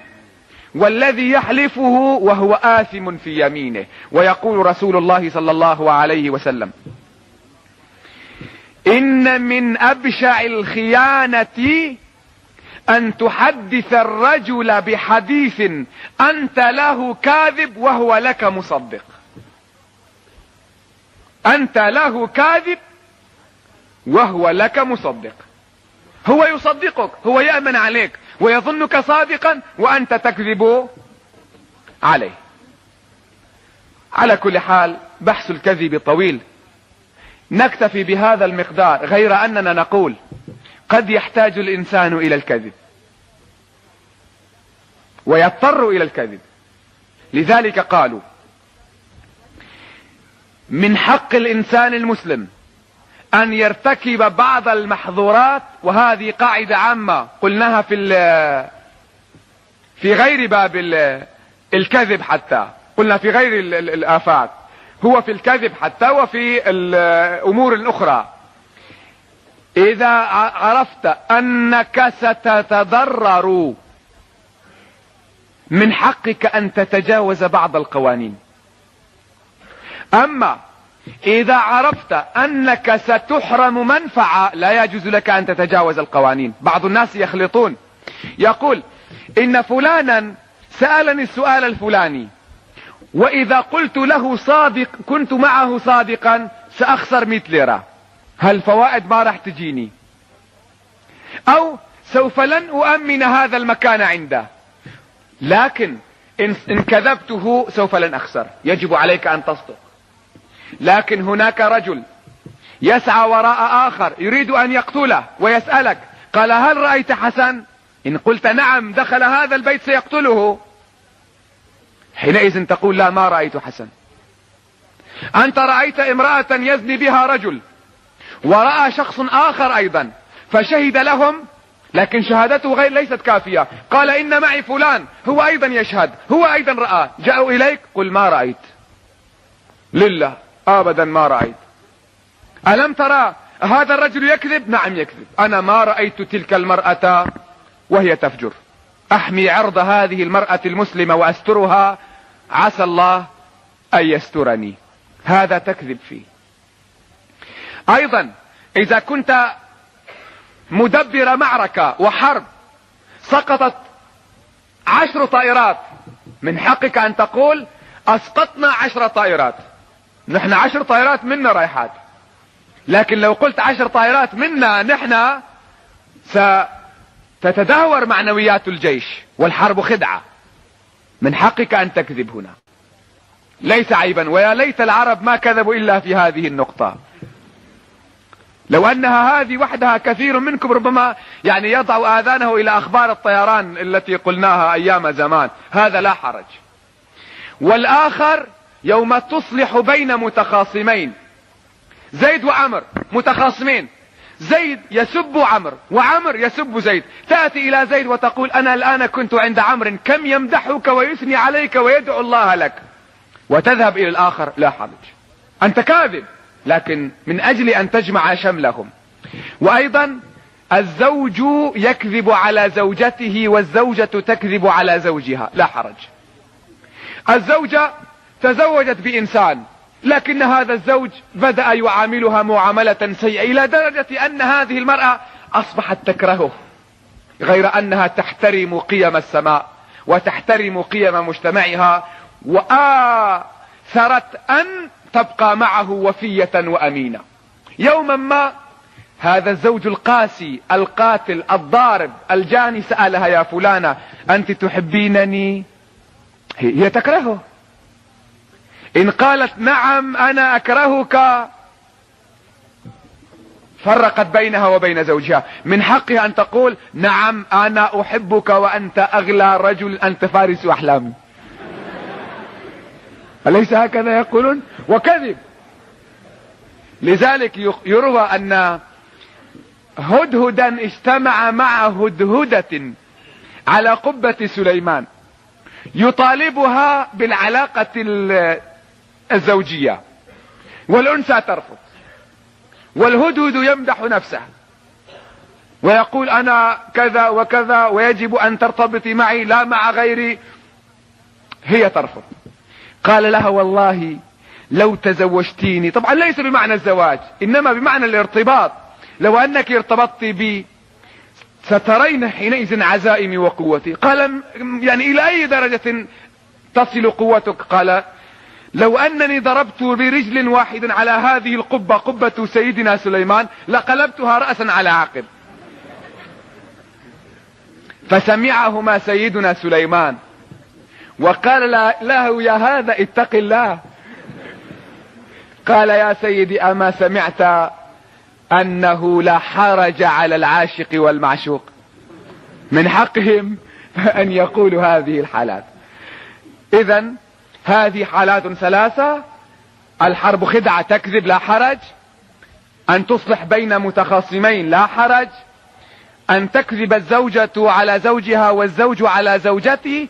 والذي يحلفه وهو آثم في يمينه. ويقول رسول الله صلى الله عليه وسلم: "إن من أبشع الخيانة أن تحدث الرجل بحديث أنت له كاذب وهو لك مصدق". أنت له كاذب وهو لك مصدق. هو يصدقك، هو يأمن عليك ويظنك صادقا وأنت تكذب عليه. على كل حال، بحث الكذب طويل، نكتفي بهذا المقدار، غير أننا نقول: قد يحتاج الإنسان إلى الكذب ويضطر إلى الكذب. لذلك قالوا: من حق الإنسان المسلم أن يرتكب بعض المحظورات، وهذه قاعدة عامة قلناها في ال-، في غير باب ال-، الكذب حتى، قلنا في غير ال-، ال-، الآفات، هو في الكذب حتى وفي الأمور الأخرى. إذا ع-، عرفت أنك ستتضرر، من حقك أن تتجاوز بعض القوانين. أما إذا عرفت أنك ستحرم منفعة، لا يجوز لك أن تتجاوز القوانين. بعض الناس يخلطون، يقول: "إن فلانا سألني السؤال الفلاني، وإذا قلت له صادق، كنت معه صادقا، سأخسر مية ليرة، هالفوائد ما راح تجيني، أو سوف لن أؤمن هذا المكان عنده، لكن إن، إن كذبته سوف لن أخسر". يجب عليك أن تصدق. لكن هناك رجل يسعى وراء آخر يريد أن يقتله ويسألك، قال: "هل رأيت حسن؟" إن قلت: "نعم، دخل هذا البيت سيقتله"، حينئذ تقول: "لا، ما رأيت حسن". أنت رأيت امرأة يزني بها رجل، ورأى شخص آخر أيضا فشهد لهم، لكن شهادته غير، ليست كافية. قال: "إن معي فلان، هو أيضا يشهد، هو أيضا رأى". جاءوا إليك، قل: "ما رأيت". لله، أبدا ما رأيت. ألم ترى هذا الرجل يكذب؟ نعم يكذب. أنا ما رأيت تلك المرأة وهي تفجر. أحمي عرض هذه المرأة المسلمة وأسترها، عسى الله أن يسترني. هذا تكذب فيه. أيضا، إذا كنت مدبر معركة وحرب، سقطت عشر طائرات، من حقك أن تقول: "أسقطنا عشر طائرات". نحن عشر طائرات منا رايحات، لكن لو قلت: "عشر طائرات منا نحن"، ستتدهور معنويات الجيش، والحرب خدعة. من حقك أن تكذب هنا. ليس عيبا، ويا ليت العرب ما كذبوا إلا في هذه النقطة. لو أنها هذه وحدها، كثير منكم ربما، يعني، يضع آذانه إلى أخبار الطيران التي قلناها أيام زمان، هذا لا حرج. والآخر يوم تصلح بين متخاصمين، زيد وعمر متخاصمين، زيد يسب عمرو وعمرو يسب زيد، تأتي إلى زيد وتقول: "أنا الآن كنت عند عمرو، كم يمدحك ويثني عليك ويدعو الله لك"، وتذهب إلى الآخر، لا حرج. أنت كاذب، لكن من أجل أن تجمع شملهم. وأيضًا الزوج يكذب على زوجته والزوجة تكذب على زوجها، لا حرج. الزوجة تزوجت بإنسان، لكن هذا الزوج بدأ يعاملها معاملة سيئة إلى درجة أن هذه المرأة أصبحت تكرهه، غير أنها تحترم قيم السماء وتحترم قيم مجتمعها، وآثرت أن تبقى معه وفية وأمينة. يوما ما هذا الزوج القاسي، القاتل، الضارب، الجاني، سألها: "يا فلانة، أنت تحبينني؟" هي، هي تكرهه. إن قالت: "نعم، أنا أكرهك"، فرقت بينها وبين زوجها. من حقها أن تقول: "نعم، أنا أحبك وأنت أغلى رجل، أنت فارس أحلامي". أليس هكذا يقولون؟ وكذب. لذلك يق-، يروى أن هدهدا اجتمع مع هدهدة على قبة سليمان يطالبها بالعلاقة ال-، الزوجية، والأنثى ترفض، والهدهد يمدح نفسه ويقول: "أنا كذا وكذا، ويجب أن ترتبطي معي لا مع غيري". هي ترفض. قال لها: "والله لو تزوجتيني"، طبعا ليس بمعنى الزواج، إنما بمعنى الارتباط، "لو أنك ارتبطت بي سترين حينئذ عزائمي وقوتي". قال: "م-، يعني إلى أي درجة تصل قوتك؟" قال: "لو أنني ضربت برجل واحد على هذه القبة، قبة سيدنا سليمان، لقلبتها رأسا على عقب". فسمعهما سيدنا سليمان وقال ل-، له: "يا هذا، اتق الله". قال: "يا سيدي، أما سمعت أنه لا حرج على العاشق والمعشوق؟" من حقهم أن يقولوا هذه الحالات. إذن هذه حالات ثلاثة: الحرب خدعة، تكذب، لا حرج. أن تصلح بين متخاصمين، لا حرج. أن تكذب الزوجة على زوجها والزوج على زوجته.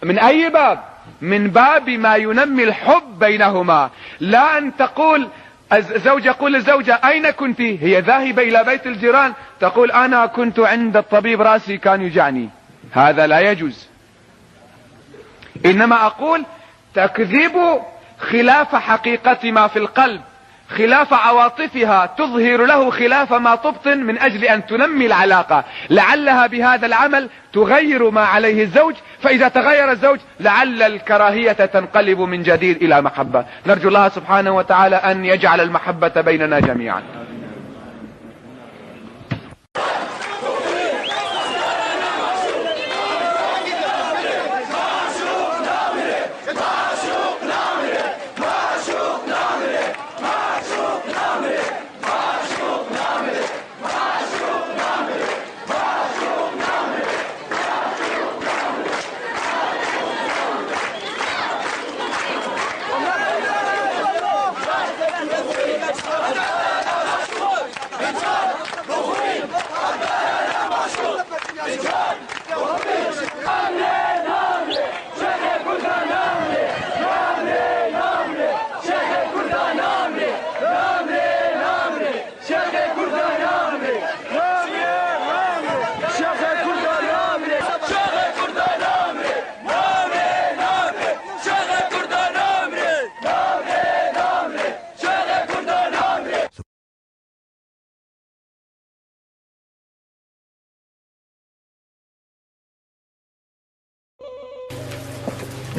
من أي باب؟ من باب ما ينمي الحب بينهما. لا أن تقول، الز-، الزوج يقول للزوجة: "أين كنت؟" هي ذاهبة إلى بيت الجيران، تقول: "أنا كنت عند الطبيب، رأسي كان يوجعني". هذا لا يجوز. إنما أقول تكذب خلاف حقيقة ما في القلب، خلاف عواطفها، تظهر له خلاف ما تبطن من أجل أن تنمي العلاقة، لعلها بهذا العمل تغير ما عليه الزوج، فإذا تغير الزوج لعل الكراهية تنقلب من جديد إلى محبة. نرجو الله سبحانه وتعالى أن يجعل المحبة بيننا جميعا.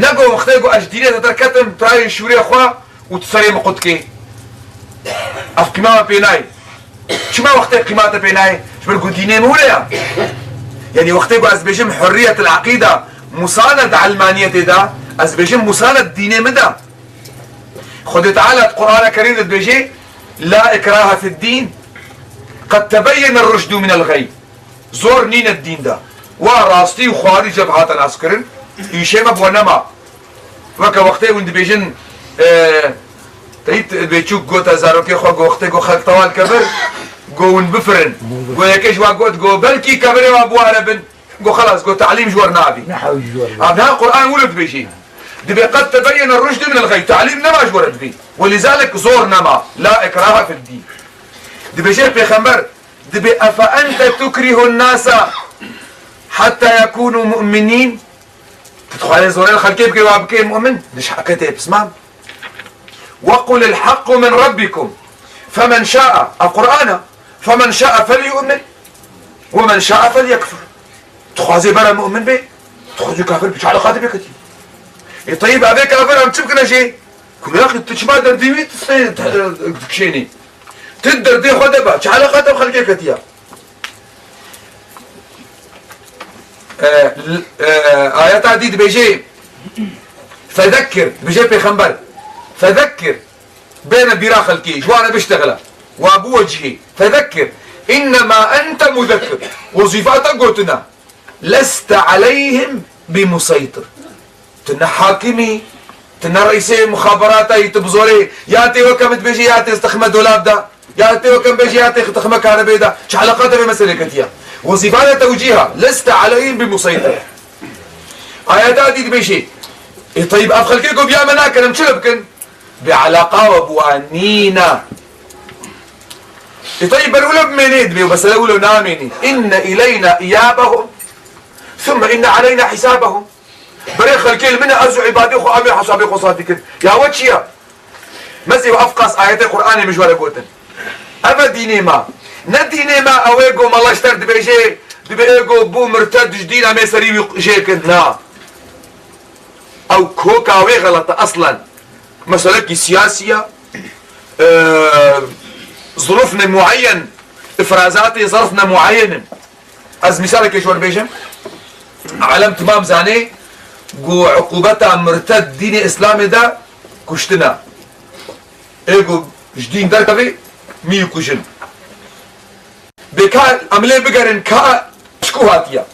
Nego wextê ku ez ji dînê te derketim, tu tayê şûrê xwe û tu serê min qutkê. Ev qîma me pê nayê. Çima wextê qîma te pê nayê? Ji ber ku dînê min wile ya. Yanî wextê ku ez bêjim hurriyetul aqîda, musanet elmaniyetê de, ez bêjim musanet dînê min de. Xwedê Teala di Qur'ana Kerîm de dibêje: "La ikrahe fid dîn." قد تبين الرشد من الغي. Zor nîne di dîn de. Wa rastî û xwarî ji hev hate naskirin. Îşê me bo nema. Weke wextê hûn dibêjin, e, Teyît Bêçûk gote zarokê xwe, go wextê go xelk tewal kevir, go hûn bifirin. Go yekê ji wa got, go belkî kevirê wa biware bin. Go xelas, go te'lîm ji we re nabî. Nehew ji we re. Ev niha Qur'an wilo dibêjî. Dibê قد تبين الرشد من الغي. Te'lîm nema ji we re dibî. ولذلك zor nema. لا إكراه في الدين. Dibêje Pêxember, dibê أفأنت تكره الناس حتى يكونوا مؤمنين. Tu dixwazî zorê li xelkê bikê, wa bikê mu'min? Diş heqê tê pismam. وقل الحق من ربكم فمن شاء، ev Qur'an e, فمن شاء فليؤمن ومن شاء فليكفر. Dixwazê bere mu'min bê, dixwazê kafir bê, çi eleqa te pê ketiye? Ê teyîb, evê kafir em çi bikine jê? Ku ya xî tu çima derdî wî tu sê dikişênî? Tu derdê xwe de be, çi eleqa te bi xelkê ketiye? E, l-, e, ayeta dî dibêje, فذكر, dibêje Pêxember, فذكر, bêne bîra xelkê, ji wan re biştexile, wa biwecihê, فذكر إنما أنت مذكر, wezîfa te gotin e, لست عليهم بمسيطر. Tu ne hakimî, tu ne reîsê muxaberata yî, tu bi zorê ya tê weke min dibêjê ya tê dixime dolab de, ya tê weke min bêjê ya tê dixime karebê de. Çi eleqa te vê meselê ketiye? Wezîfa te tewcîh e. لست عليهم بمسيطر. Ayeta dî dibêjê, ê teyîb, ev xelkê ku biya me nakin, em çi li bikin? Bê eleqa we bi wan nîne. Ê teyîb, ber wilo bimênê, dibê mesele wilo namênê. إن إلينا إيابهم ثم إن علينا حسابهم. Berê xelkê li min e, ez û îbadê xwe em ê hesabê xwe safî kin. Ya we çi ye? Mezê we ev qas ayetê Qur'anê min ji we re gotin. Ev e dînê me. Ne dînê me ew ê go mala ji te re dibêje, dibê ê go bû mirted ji dîn em ê serî wî jê kin. Na. Ew koka wê xelet e eslen. Meselekî siyasî ye. Ee, zirûfne muayyen, îfrazatê zerfne muayyen in. Ez mîsalekê ji we re bêjim. Alem timam zanê ku uqûbeta mirted dînê Îslamê de kuştin e. Ê ku ji dîn derkevê, mî kujin. Bê ka em lê bigerin ka ji ku hatiye.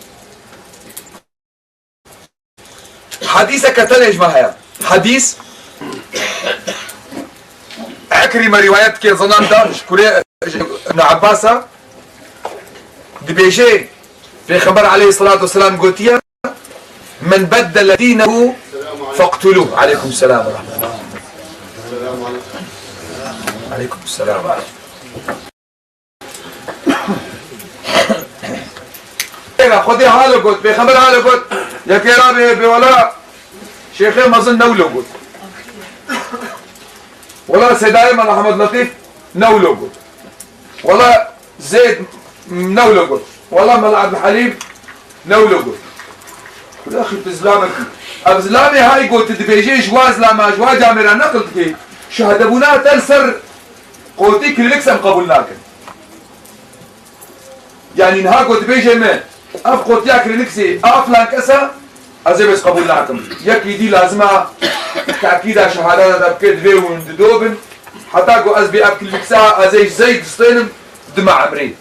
Hedîseke tenê ji me heye. Hedîs Ekrîme rîwayet dike, zinan da ji kurê Ibn Abbas e. Dibêje, Pêxember aleyhisselatu vesselam gotiye, "Men beddele dînehu feqtuluh." Aleykum selam ve rahmetullah. Aleykum selam ve rahmetullah. Êra, Xwedê halo got, Pêxember halo got, yekê rabê bê wela Şêxê mezin newlo got. Wela Seydayê Mela Ehmed Letîf newlo got. Wela Zeyd newlo got. Wela Mela Ebdulhelîm newlo got. Kula xî tu zilamekî. Ev zilamê hay got dibêje ji wa zilama, ji wa camêra neqil dike. Şahdebûna te li ser qotî klînik em qebûl nakin. Yanî niha ku dibêje me, ev qotiya klîniksê a filan kes e, ez ê bes qebûl nakim. Yekî dî lazim e tekîda şehadeta de bike, divê hûn dido bin. Heta ku ez bê ev klîniksa, ez ê ji Zeyd distênim, dima emrê.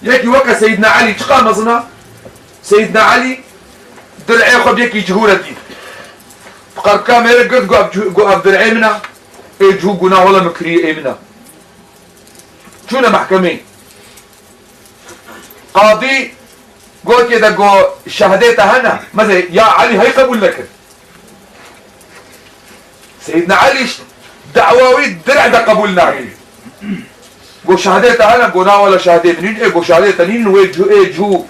Yekî weke Seydina Elî çiqa mezin e? Seydina Elî dir'ê xwe bi yekî cihû re dît. Bi qerbika mêrê girt, got, ev cihû, got, ev dir'ê min e. Ê cihû got, na wele min kirî, ê min e. Çûne mehkemê. Qadî gotiye de got, şehdê te hene? Mezê, ya Elî hey qebûl nekir. Seydna Elî ş-, da'wa wî dir'e de qebûl nakir. Got, şehdê te hene? Got, na wele şehdê min nîn. Ê got, şehdê te nîn, wê cû, ê cû,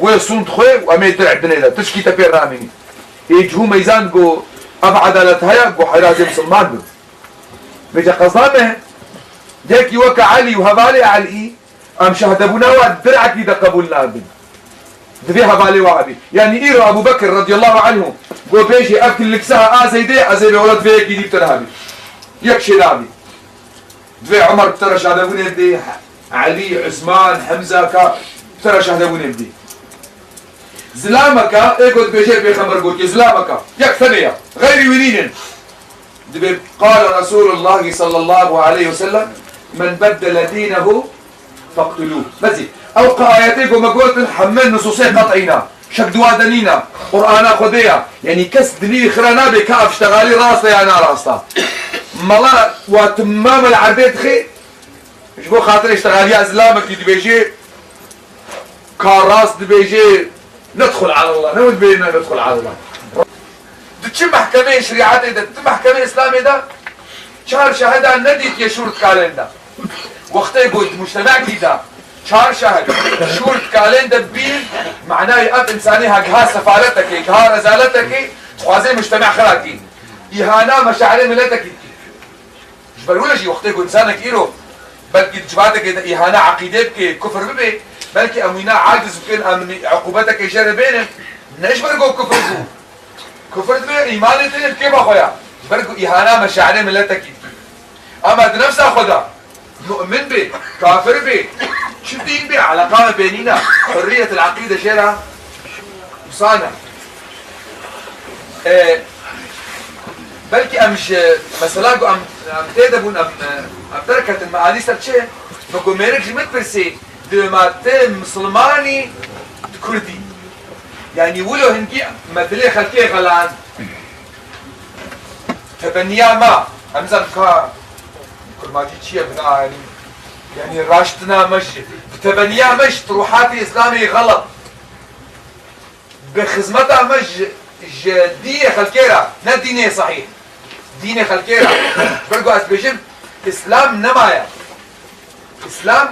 wê sûnd xwe û em ê dir'e binê de. Tişkî te pê namînî. Ê cû meyzan got, ev edalet heye? Got, heyra ez ê misilman bim. Vêca qezda me, yekî weke Elî û hevalê Elî, em şehdebûna we dir'ekî de qebûl nabin. Divê hevalê we hebî. Yanî îro Ebû Bekir radiyallahu anhu got bêjî, ev kiliksa a Zeydê, ez ê bê welat vê yekî dî bi te re hebî. Yek şê nabî. Divê Umar bi te re şehdebûnê bidê, Elî, Usman, Hemza ka bi te re şehdebûnê bidê. Zilameka, ê got bêjê Pêxember gotiye, zilameka. Yek tenê ya. Xeyrî wî nînin. Dibê, قال رسول الله صلى الله عليه وسلم: "من بدل دينه فاقتلوه. Mezî. Ew qe ayetê ku me gotin heme nusûsê qet'î ne. Şek duwa de nîne. Qur'ana Xwedê ye. Yanî kes dilî xira nabe ka ev ştegalî rast e ya narast e. Mala wa timamel erdê dixê, ji bo xatirê ştegaliya zilamekî dibêje, ka rast dibêje, nedxul alallah. Ne wê dibêje ne nedxul alallah. Di çi mehkemeyê şerîetê de, di mehkemeyê Îslamê de çar şahida nedîtiye şûr dikalên de. Wextê ku di mujtemekî de çar şahid şûr dikalên de bîn, manayê ev însanê ha giha sefaletekê, giha rezaletekê, dixwaze mujteme xira kî. Îhana meşairê miletekî dikî. Ji ber wê jî wextê ku însanek îro belkî di civatekê de îhana eqîdê bike, kufr bibe, belkî em wîna aciz bikin, em uqubetekê jê re bênin, ne ji ber ku kufr bû. Kufr dibe îmanê te yê bi kêfa xwe ya. Ji ber ku îhana meşairê miletekî dikî. Ama di nefsa xwe de, mu'min be, kafir be, çi dîn be, eleqa me pê nîne. Hurriyetul eqîde jê re wisa ne. E, belkî em ji mesela ku em, em tê de bûn, em, em derketin, me alî ser çi? Me ku mêrik ji min pirsî, dê ma te misilmanî di kurdî. Yanî wilo hingî me dilê xelkê xelan. Tebeniya me, em zan ka kurmancî çi ye bina, yanî, yanî raştina me ji, bi tebeniya me ji tiruhatê Îslamê xelet. Bi xizmeta me ji, ji dînê xelkê re, ne dînê sehîh. Dînê xelkê re. Ji ber ku ez dibêjim, Îslam nemaye. Îslam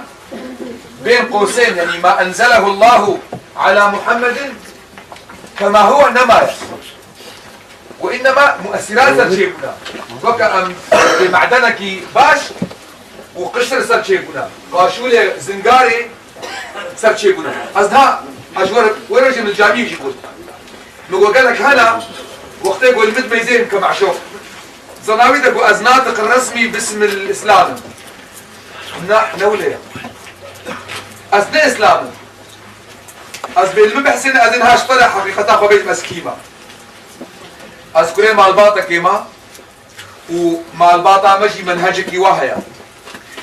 bên qosên, yanî ma enzelehullahu ala Muhammedin kema huwe nemaye. Û innema muesirat ser çêbûna. Weke em bê me'denekî baş û qişir ser çêbûna. Qaşûlê zingarê ser çêbûna. Ez niha, ez ji we re, we re jî min camiyê jî got. Min got gelek hene, wextê ku li min meyzên ke meşûq. Zanawî de ku ez natiq resmî bismil Îslam im. Na, ne wile ye. Ez ne Îslam im. Ez bê li min behsê ne, ez ê niha ji te re heqîqeta xwe bêjim ez kî me. Ez kurê malbatekê me û malbata me jî menhecekî wa heye.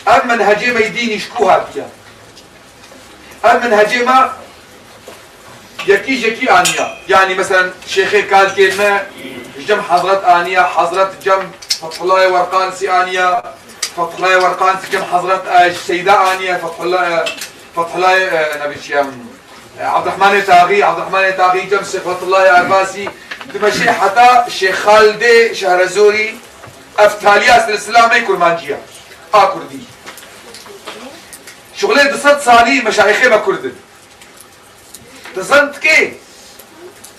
Ev menhecê me yê dînî ji ku hatiye? Ev menhecê me yekî ji yekî aniya. Yanî meselen Şêxê Kalkê me ji cem Hezret aniya, Hezret cem Fethullahê Werqansî aniya, Fethullahê Werqansî cem Hezret, e, Seyda aniya, Fethullah, e, Fethullahê, e, ne bê çi ye, e, Abdurrahmanê Taxî, Abdurrahmanê Taxî cem Şêx Fethullahê Erbasî, dimeşê heta Şêx Xalidê Şehrezorî, ev taliya silsila me kurmancî ye, a kurdî. Şuxulê du sed salî meşayixê me kurd in. Dizantikê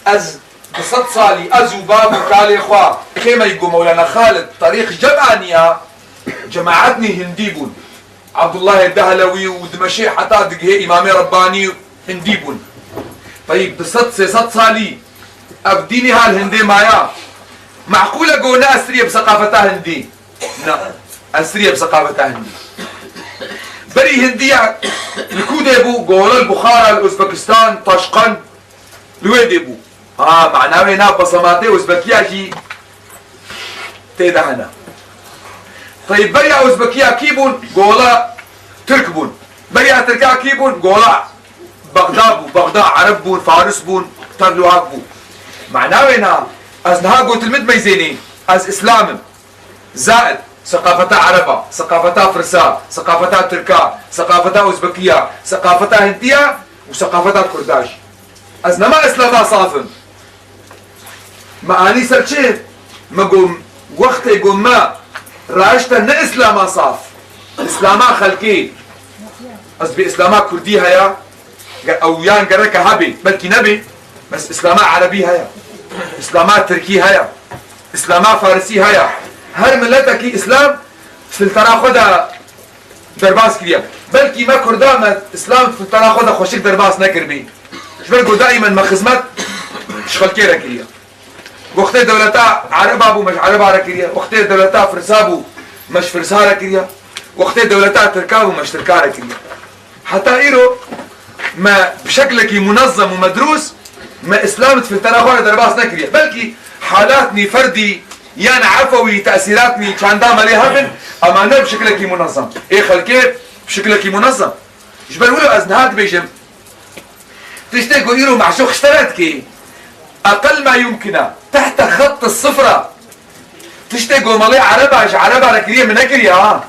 ez du sed salî, ez û bab û kalê xwe, kê me yî ku Mewlana Xalid Tarîq cem aniya, cemaetnî hindî bûn. Abdullahê Dehlewî û dimeşê heta digihê Îmamê Rebbanî hindî bûn. Teyîb du sed sê sed salî ev dînî ha li hindê maya. Meqûl e ku ne esrî ye bi seqafeta hindî. Na, esrî ye bi seqafeta hindî. Berî hindiya li ku dê bû, gola li Buxara, li Uzbekistan, Taşqend, li wê dê bû. Ha, mana wê na besematê Uzbekiya jî tê de hene. Teyîb beriya Uzbekiya kî bûn? Gola Tirk bûn. Beriya Tirka kî bûn? Gola Bexda bû. Bexda Ereb bûn, Faris bûn, tev li wan bû. Mana wê na, ez niha gotin min dimeyzênî, ez Îslam im. Zaid, seqafeta Ereba, seqafeta Firsa, seqafeta Tirka, seqafeta Uzbekiya, seqafeta Hindiya û seqafeta Kurda jî. Ez nema Îslama saf im. Me anî ser çi? Me got, wextê got me raşte ne Îslama saf, Îslama xelkê. Ez bi Îslama Kurdî heye, Ge-, ew yan gereke hebe, belkî nebe, bes Îslama Erebî heye, Îslama Tirkî heye, Îslama Farisî heye. Her miletekî Îslam filtera xwe de derbas kiriye. Belkî me Kurda me Îslam filtera xwe de xweşik derbas nekiribî. Ji ber ku daîmen me xizmet ji xelkê re kiriye. Wextê dewleta Ereba bû, me ji Ereba re kiriye. Wextê dewleta Firsa bû, me ji Firsa re kiriye. Wextê dewleta Tirka bû, me ji Tirka re kiriye. Heta îro me bi şeklekî munezem û medrûs me Îslam di filtera xwe re derbas nekiriye. Belkî halatnî ferdî yan efewî tesîratnî çanda me lê hebin, ama ne bi şeklekî munezem. Ê xelkê bi şeklekî munezem. Ji ber wilo ez niha dibêjim, tiştê ku îro meşûq xistene dikê, eqel ma yumkine, tehte xet sifra. Tiştê ku malê Ereba ji Ereba re kiriye, min nekiriye ha.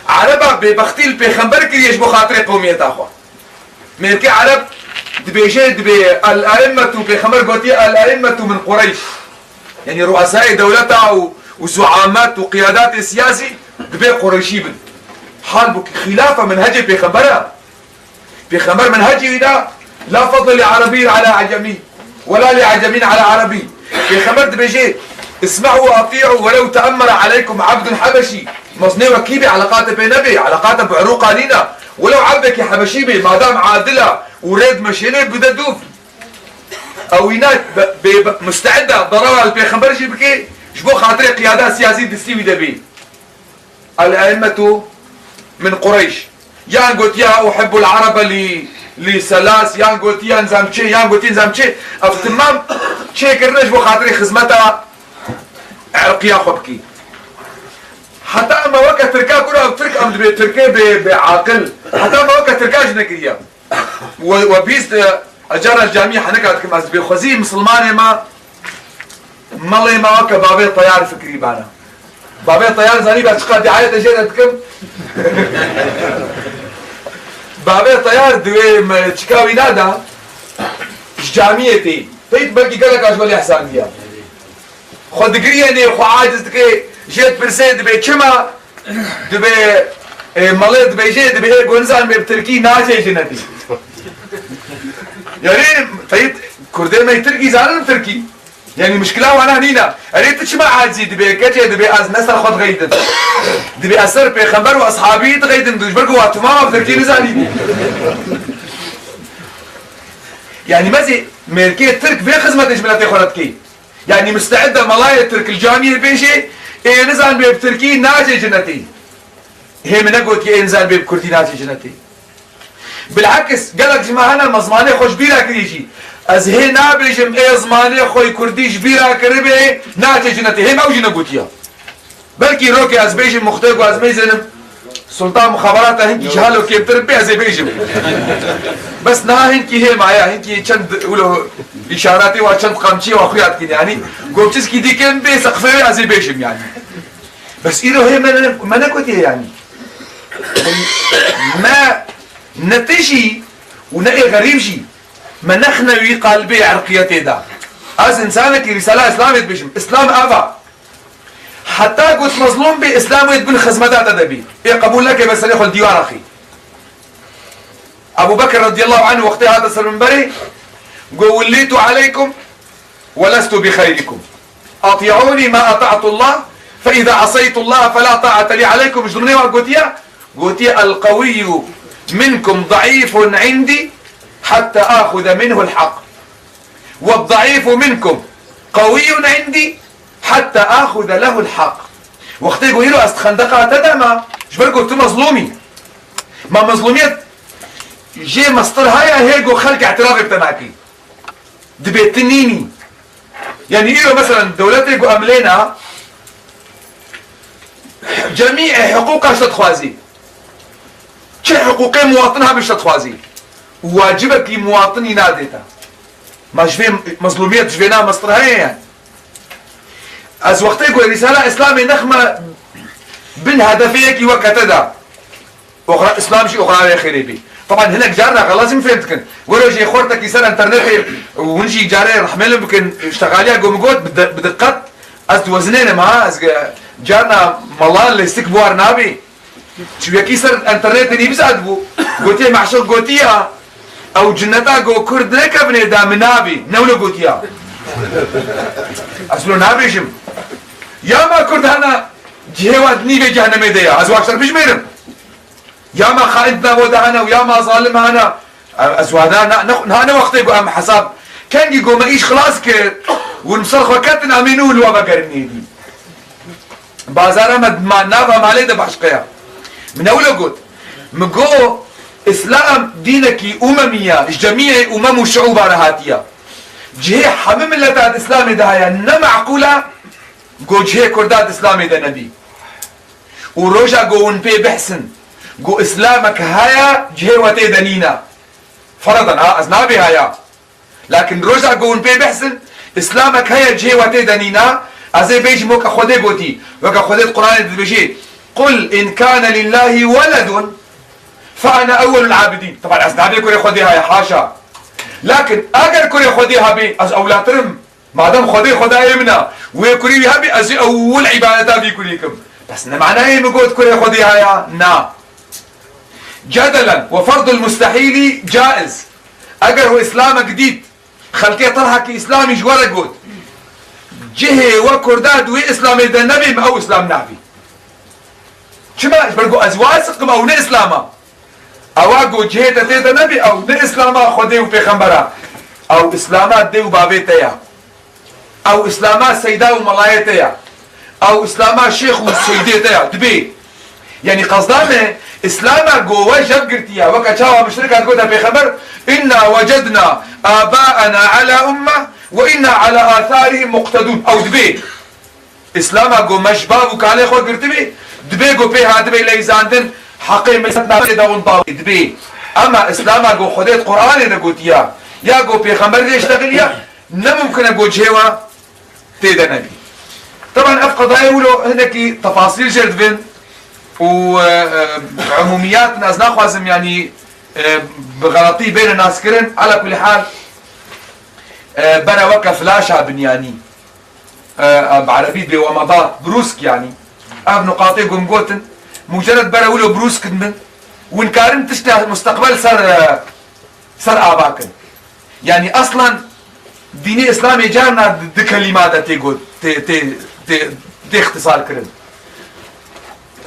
Ereba bêbextî li pêxember kiriye ji bo xatirê qewmiyeta xwe. Mêrkê Ereb dibêje, dibê el-eimmetu, pêxember gotiye el-eimmetu min Qureyş. Yanî ruesayê dewleta û, û zuamet û qiyadatê siyasî dibê Qureyşî bin. Halbukî xîlafa minhecê pêxembera. Pêxember minhecî wî da, la fadle li Erebî ala Ecemî, wela li Ecemîn ala Erebî. Pêxember dibêje, isme'u ve ati'u welew te'emmere aleykum abdun habeşî. Mezinê we kî bê, eleqate pê nebê, eleqate bi irûqa nîne. Welew ebdekî hebeşî bê, madam adil e û rê dimeşêne, bide dûv. Ew îna be, be, be, musteed e darara li pêxember jî bike, ji bo xatirê qiyada siyasî distî wî de bê. El-eimmetu min Qureyş. Yan gotiya uhibbul Erebe li, li selas, yan gotiya nizam çê, yan gotiya nizam çê. Ev timam çêkirine ji bo xatirê xizmeta irqiya xwe bikî. Heta me weke Tirka kura ev Tirk em dibê Tirkê bê, bê aqil. Heta me weke Tirka jî nekiriye. We, we bîst, e, ez cara ji camiyê henika dikim, ez dibê xwezî misilmanê me, melê me weke bavê Teyar fikrî bana. Bavê Teyar zanî be çiqa diayete jê re dikim. Bavê Teyar diwê me çika wî nada, ji camiyê tê. Peyt belkî gelek a ji we lê ehsandiya. Xwe digiriyênê, xwe aciz dike, jê dipirsê, dibê çima? Dibê, e, malê dibêjê, dibê ê ku nizanibê bi tirkî nacê jinetî. Yanî, teyit, kurdê me tirkî zanin tirkî. Yanî, mişkila wana nîna. Erê, tu çima acizî dibê, keçê dibê ez ne ser xwe dixeydim. Dibê ez ser pêxember û eshabî dixeydim, tu ji ber ku wa timama bi tirkî nizanî. Yanî, mezî mêrkê tirk vê xizmetê ji miletê xwe re dikê. Yanî misteed e melayê tirk li camiyê bêjê, ê nizanibê bi tirkî nacê cinetê. Hê min negotiye ê nizanibê bi kurdî nacê cinetê. Bilhekis, gelek ji me hene me zimanê xwe ji bîra kiriye jî. Ez hê nabêjim ê zimanê xwe yê kurdî ji bîra kiribê nacê cinetê. Hê me ew jî negotiye. Belkî rokê ez bêjim, muxtê ku ez mêzenim, Sultan Muxaberata hinkî ji halo kêmtir bê, ez ê bêjim. Bes niha hinkî hê maye, hinkî çend wilo îşaretê wa, çend qamçiyê wa xuya dikin, yanî. Gopçiskî dî kêm bê, seqfê wê ez ê bêjim, yanî. Bes îro hê me ne, me negotiye, yanî. Me ne tijî û ne ê xerîb jî, me nexne wî qalbê erqiyetê de. Ez însanekî Rîsala Îslamê dibêjim. Îslam ev e. Heta got mezlûm bê, Îslam wê di bin xizmeta te de bî. Ê qebûl neke, be serê xwe li dîwar axî. Ebû Bekir radiyallahu anh wextê hate ser minberê, got, "Willîtu aleykum ve lestu bi xeyrikum. Ati'ûnî ma ata'tullah, fe îza aseytullah fe la ta'ate lî aleykum." Ji dinê wa gotiye, gotiye, "El qewiyyu minkum zeîfun indî hatta axuze minhu'l hak. Ve zeîfu minkum qewiyyun indî hatta axuze lehu'l hak." Wextê ku îro ez di xendeqa te de me, ji ber ku tu mezlûm î. Ma mezlûmiyet jê mestir heye, hê ku xelk îtirafê bi te nakî. Dibê tu nînî. Yanî îro, meselen, dewletê ku em lê ne, cemî hiqûqa ji te dixwazî. Çi hiqûqê muwatin hebin ji te dixwazî. Û wacibekî muwatinî nadê te. Ma ji vê mezlûmiyet ji vê na mestir heye yani. Ez wextê ku Rîsala Îslamê nexme bin hedefê yekî weke te de. Oxra Îslam jî oxra wê xêrê bî. Teban hinek carna xelasî min fêm dikin. Wero jê xortekî ser enternetê û hûn jî carê rehmê li bikin, ştexaliya ku min got bi di-, bi diqet ez diwezinênim ha, ez ge-, carna melan lêstik bi war nabî. Çi wekî ser enternetê nivîsa dibû. Gotiye meşûq gotiya, ew cinneta ku kurd nekevnê de min nabî. Ne wilo gotiya. Ez wilo nabêjim. Ya ma kurd hene cihê wan di nîvê cehnemê de ya. Ez wan şer bijmêrim. Ya me xaîn di navo de hene û ya me zalim hene. Ez wada na, na, na ne wextê ku em hesab kengî ku me îş xilas kir, hûn ser xwe ketin, em ê nû li we vegerin êdî. Bazara me ma nava malê de başqe ya. Min ewle got. Min got, Îslam dînekî umemî ya, ji cemiyê umem û şiûba re hatiye. Cihê hemî mileta di Îslamê de heye, ne meqûl e ku cihê kurda di Îslamê de nebî. Û roja ku hûn pê bihsin, Go, Îslamek heye, cihê we tê de nîne. Feradan, ha, ez nabê haya. Lakin roja go hûn pê behsin, Îslamek heye, cihê we tê de nîne, ez ê bêjim weke Xwedê gotî, weke Xwedê di Qur'anê de dibêjê, "Qul in kane lillahi weledun fe ene ewwelul abidîn." Teban ez nabê kurê Xwedê haya, haşa. Lakin eger kurê Xwedê hebê, ez ewlatir im. Madem Xwedê Xwedayê min e, wê kurê wî hebî, ez ê ewil îbadeta vî kurî kim. Bes ne manayê min got kurê Xwedê haya, na. Cedelen we ferdul mustehîlî caiz. Eger we Îslamek dît, xelkê terhekî Îslamî ji we re got, cihê we Kurda di wê Îslamê de nebê, min ew Îslam navî. Çima? Ji ber ku ez wasiq im ew ne Îslam e. Ewa ku cihê te tê de nebî, ew ne Îslama Xwedê û Pêxember e. Ew Îslama dê û bavê te ye. Ew Îslama seyda û melayê te ye. Ew Îslama şêx û seydê te ye. Dibê. Yanî qezda me, Îslama ku we jev girtiye. Weke çawa muşrikan gote Pêxember, "Inna wecedna abaena ala umme ve inna ala atharihim muqtedun." Ew dibê. Îslama ku me ji bav û kalê xwe girtibî, dibê ku pê hatibê leyzandin, heqê milet nabê de hûn bawê dibê. Ema Îslama ku Xwedê di Qur'anê de gotiya, ya ku Pêxember lê ştexiliya, ne mumkin e ku cihê we tê de nebî. Teban ev qedayê wilo hinekî tefasîl jê dibin û, e, e, umûmiyat ez naxwazim, yanî, e, bi xeletî bêne naskirin. Ala kulî hal, e, bere weke flaşa binyanî. E, e, bi erebî dibê wemadat, brûsk yanî. Ev nuqatê ku min gotin, mucered bere wilo brûsk dibin, win karin tişta musteqbel ser, e, ser ava kin. Yanî eslan dînê Îslamê carna di, di kelîma de tê got, tê, tê, tê, tê ixtisar kirin.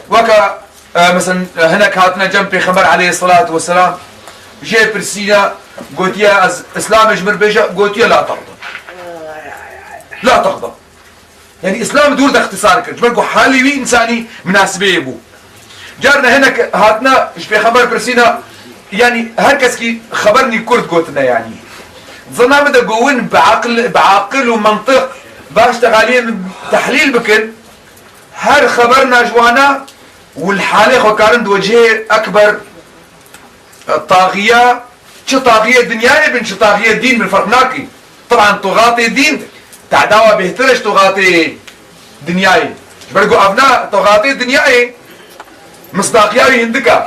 Weke, e, mesela, e, hinek hatine cem Pêxember aleyhisselatu vesselam, jê pirsîne, gotiye, "Ez Îslamê ji min bêje?" Gotiye, "La texda. La texda." Yanî Îslam dûr de ixtisar kir. Ji ber ku halê wî însanî minasibeyê bû. Carna hinek hatine ji Pêxember pirsîne, yanî her keskî xeber nî kurt gotine yanî. Zana min de ku win bi aqil, bi aqil û mentiq baş texaliyê min tehlîl bikin, her xeberna ji wana û li halê xwe karin di wecihê ekber, e, taxiya, çi taxiyê dinyayê bin, çi taxiyê dîn bin, ferq nakî. Teban tuxatê dîn, tedawa bêhtir e ji tuxatê dinyayê. Ji ber ku evna tuxatê dinyayê, misdaqiya wî hindik e.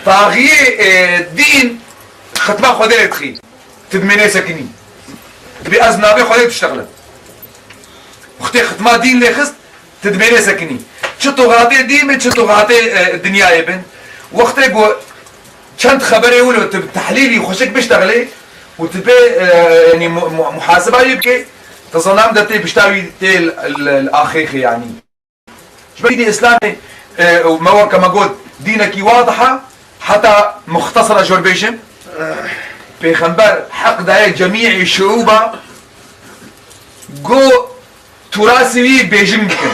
Taxiyê, e, dîn, xitma Xwedê lê dixî. Tu dimênê sekinî. Dibê ez navê Xwedê diştexilim. Wextê xitma dîn lê xist, tu dimênê sekinî. Çi tuxatê dîn bin, çi tuxatê, e, dinyayê bin. Wextê ku çend xeberê wilo tu bi tehlîlî xweşik biştexilê û tu pê, e, yanî mu-, mu-, muhaseba wî bikê, tu zana min de tê pişta wî tê l-, l-, l-, axêxê yanî. Ji ber dînê Îslamê, e, me weke me got, dînekî wadih e, heta muxtesera ji we bêjim, Pêxember heq daye cemî'ê şiûba, go turasî wî bêjim bikin.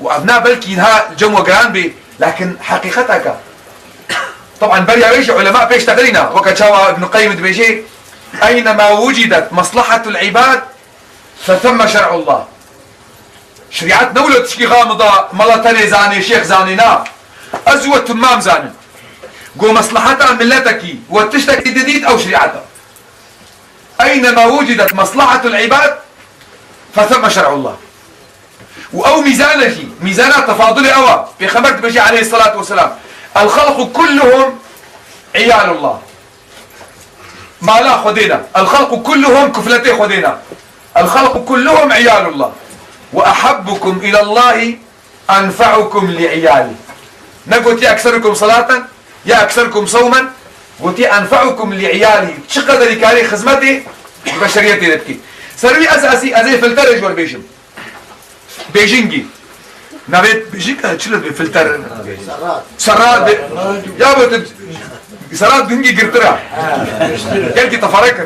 Û ev na belkî niha cem we giran bê, lakin heqîqetek e. Teban beriya wê jî ulema pêş texilîne, weke çawa Ibn Qeyyim dibêje, "Eynema wucidet meslehetul îbad, fethemme şer'ullah." Şerîet ne wilo tişkî xamida, mela tenê zanê, şêx zanê, na. Ez û we timam zanin. Go mesleheta miletekî we tiştekî didît, ew şerîet e. Eynema wucidet meslehetul îbad, fethemme şer'ullah. Û ew mîzan e jî, mîzana tefadulê ew e. Pêxember dibêje aleyhisselatu vesselam, "El xelqu kulluhum iyalullah." Mala Xwedê ne. "El xelqu kulluhum", kufletê Xwedê ne. "El xelqu kulluhum iyalullah. Ve ahabbukum ilallahi enfa'ukum li iyali." Ne gotiye ekserukum salaten, ya ekserukum sawmen, gotiye enfa'ukum li iyali. Çi qederî karî xizmetê beşeriyetê de bikî. Ser wî ez, ez, ez ê filterê ji we bêjim. Bêjingî. Navê bêjing, e, çi li filter? Serrat. Serrat be-, ya bu tip, serrat dungî girtira. Gelkî teferek.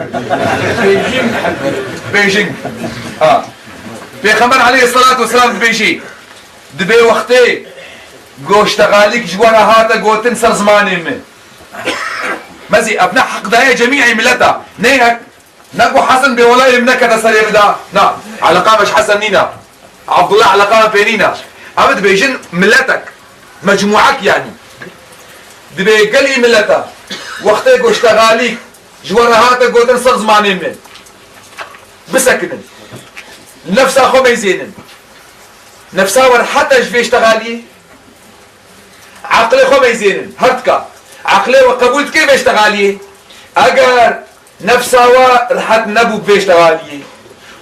Bêjing. Ha. Pêxember aleyhisselatu vesselam dibêjî, dibê wextê goştexalîk ji we re hate gotin ser zimanê min. Mezî, ev ne heq daye cemî'ê mileta. Ne yek. Ne ku Hesen bê welayê min nekete serê min da. Na, eleqa me ji Hesen nîne. Abdullah eleqa me pê nîne. Em dibêjin miletek. Mecmuek yanî. Dibê gelî mileta wextê ku ştexalîk ji we re hate gotin ser zimanê me, bisekinin. Nefsa xwe meyzênin. Nefsa we rehet e ji vê ştexaliyê? Eqlê xwe meyzênin. Her tika. Eqlê we qebûl dike vê ştexaliyê? Eger nefsa we rehet nebû bi vê ştexaliyê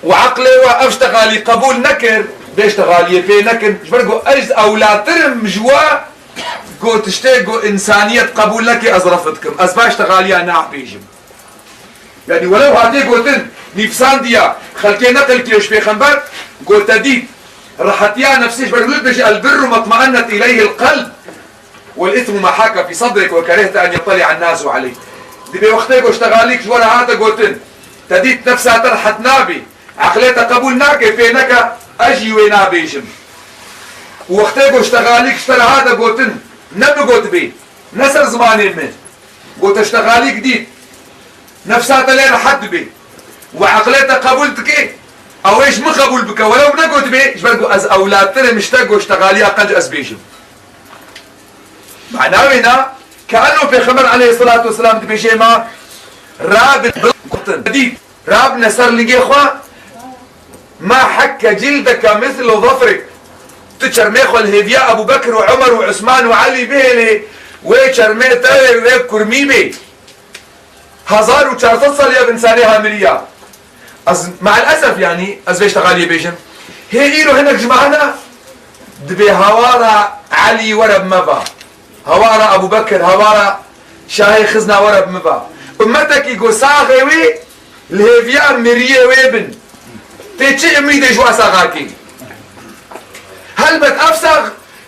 û eqlê we ev ştexalî qebûl nekir, vê ştexaliyê pê nekin. Ji ber ku ez ewlatir im ji we, ku tiştê ku însaniyet qebûl neke, ez refd kim. Ez va ştexaliya nabêjim. Yanî welew hatiye gotin, nîvsandiya xelkê neqil kiriye ji pêxember, ku te dît rehetiya nefsê, ji ber wilo dibêje, "El birru matmaennet ileyhil qelb, wel ithmu ma haka fî sadrik ve kerehte en yetteli'an nasu aleyh." Dibê wextê ku ştexalîk ji we re hate gotin, te dît nefsa te rehet nabê, eqlê te qebûl nake, pê neke, ez jî wê nabêjim. Û wextê ku ştexalîk ji te re hate gotin, ne bigotibê, ne ser zimanê min, ku te ştexalîk dît, nefsa te lê rehet dibe û eqlê te qebûl dike, ew ê ji min qebûl bike, welew negotibê, ji ber ku ez ewlatir im ji te ku ştexaliya qenc ez bêjim. Mana wê na, ke enno Pêxember aleyhisselatu vesselam dibêje ma, "Rabit bil-" dît. Rabne ser lingê xwe, "Ma hekke cildeke mislu zafrik." Tu çermê xwe li hêviya Ebu Bekir û Umer û Usman û Elî bihêlê, wê çermê te wê kurmî bê. Hezar û çar sed salî ev însanê ha miriya. Ez, me'el esef, yanî, ez vê ştexaliyê bêjim. Hê îro hinek ji me hene, dibê hawara Elî were bi me va. Hawara Ebu Bekir, hawara Şahê Xizna were bi min va. Ummetekî ku saxê wî li hêviya miriyê wê bin. Tê çi umîdê ji wa saxakî? Helbet ev sax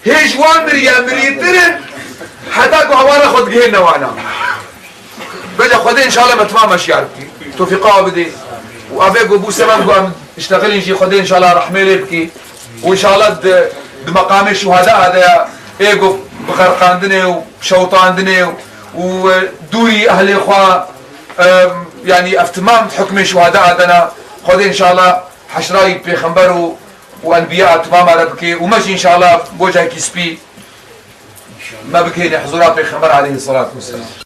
hê ji wan miriya mirîtir in, heta ku hawara xwe digihêne wana. Bence Xwedê înşallah me timam şiyar bikî. Tofîqa we bidê. Û avê ku bû sebeb ku em iştexilin jî Xwedê înşallah rehmê lê bikî. Û înşallah di, di meqamê şuhada de ya, ê ku bi xerqandinê û şewitandinê û, û, e, dûrî ehlê xwe, e, yanî ev timam di hukmê şuhada de ne. Xwedê înşallah heşrayî pêxember û, û enbiya timama re bike û me jî înşallah bocayekî spî me bikeyne huzura pêxember aleyhisselatu vesselam.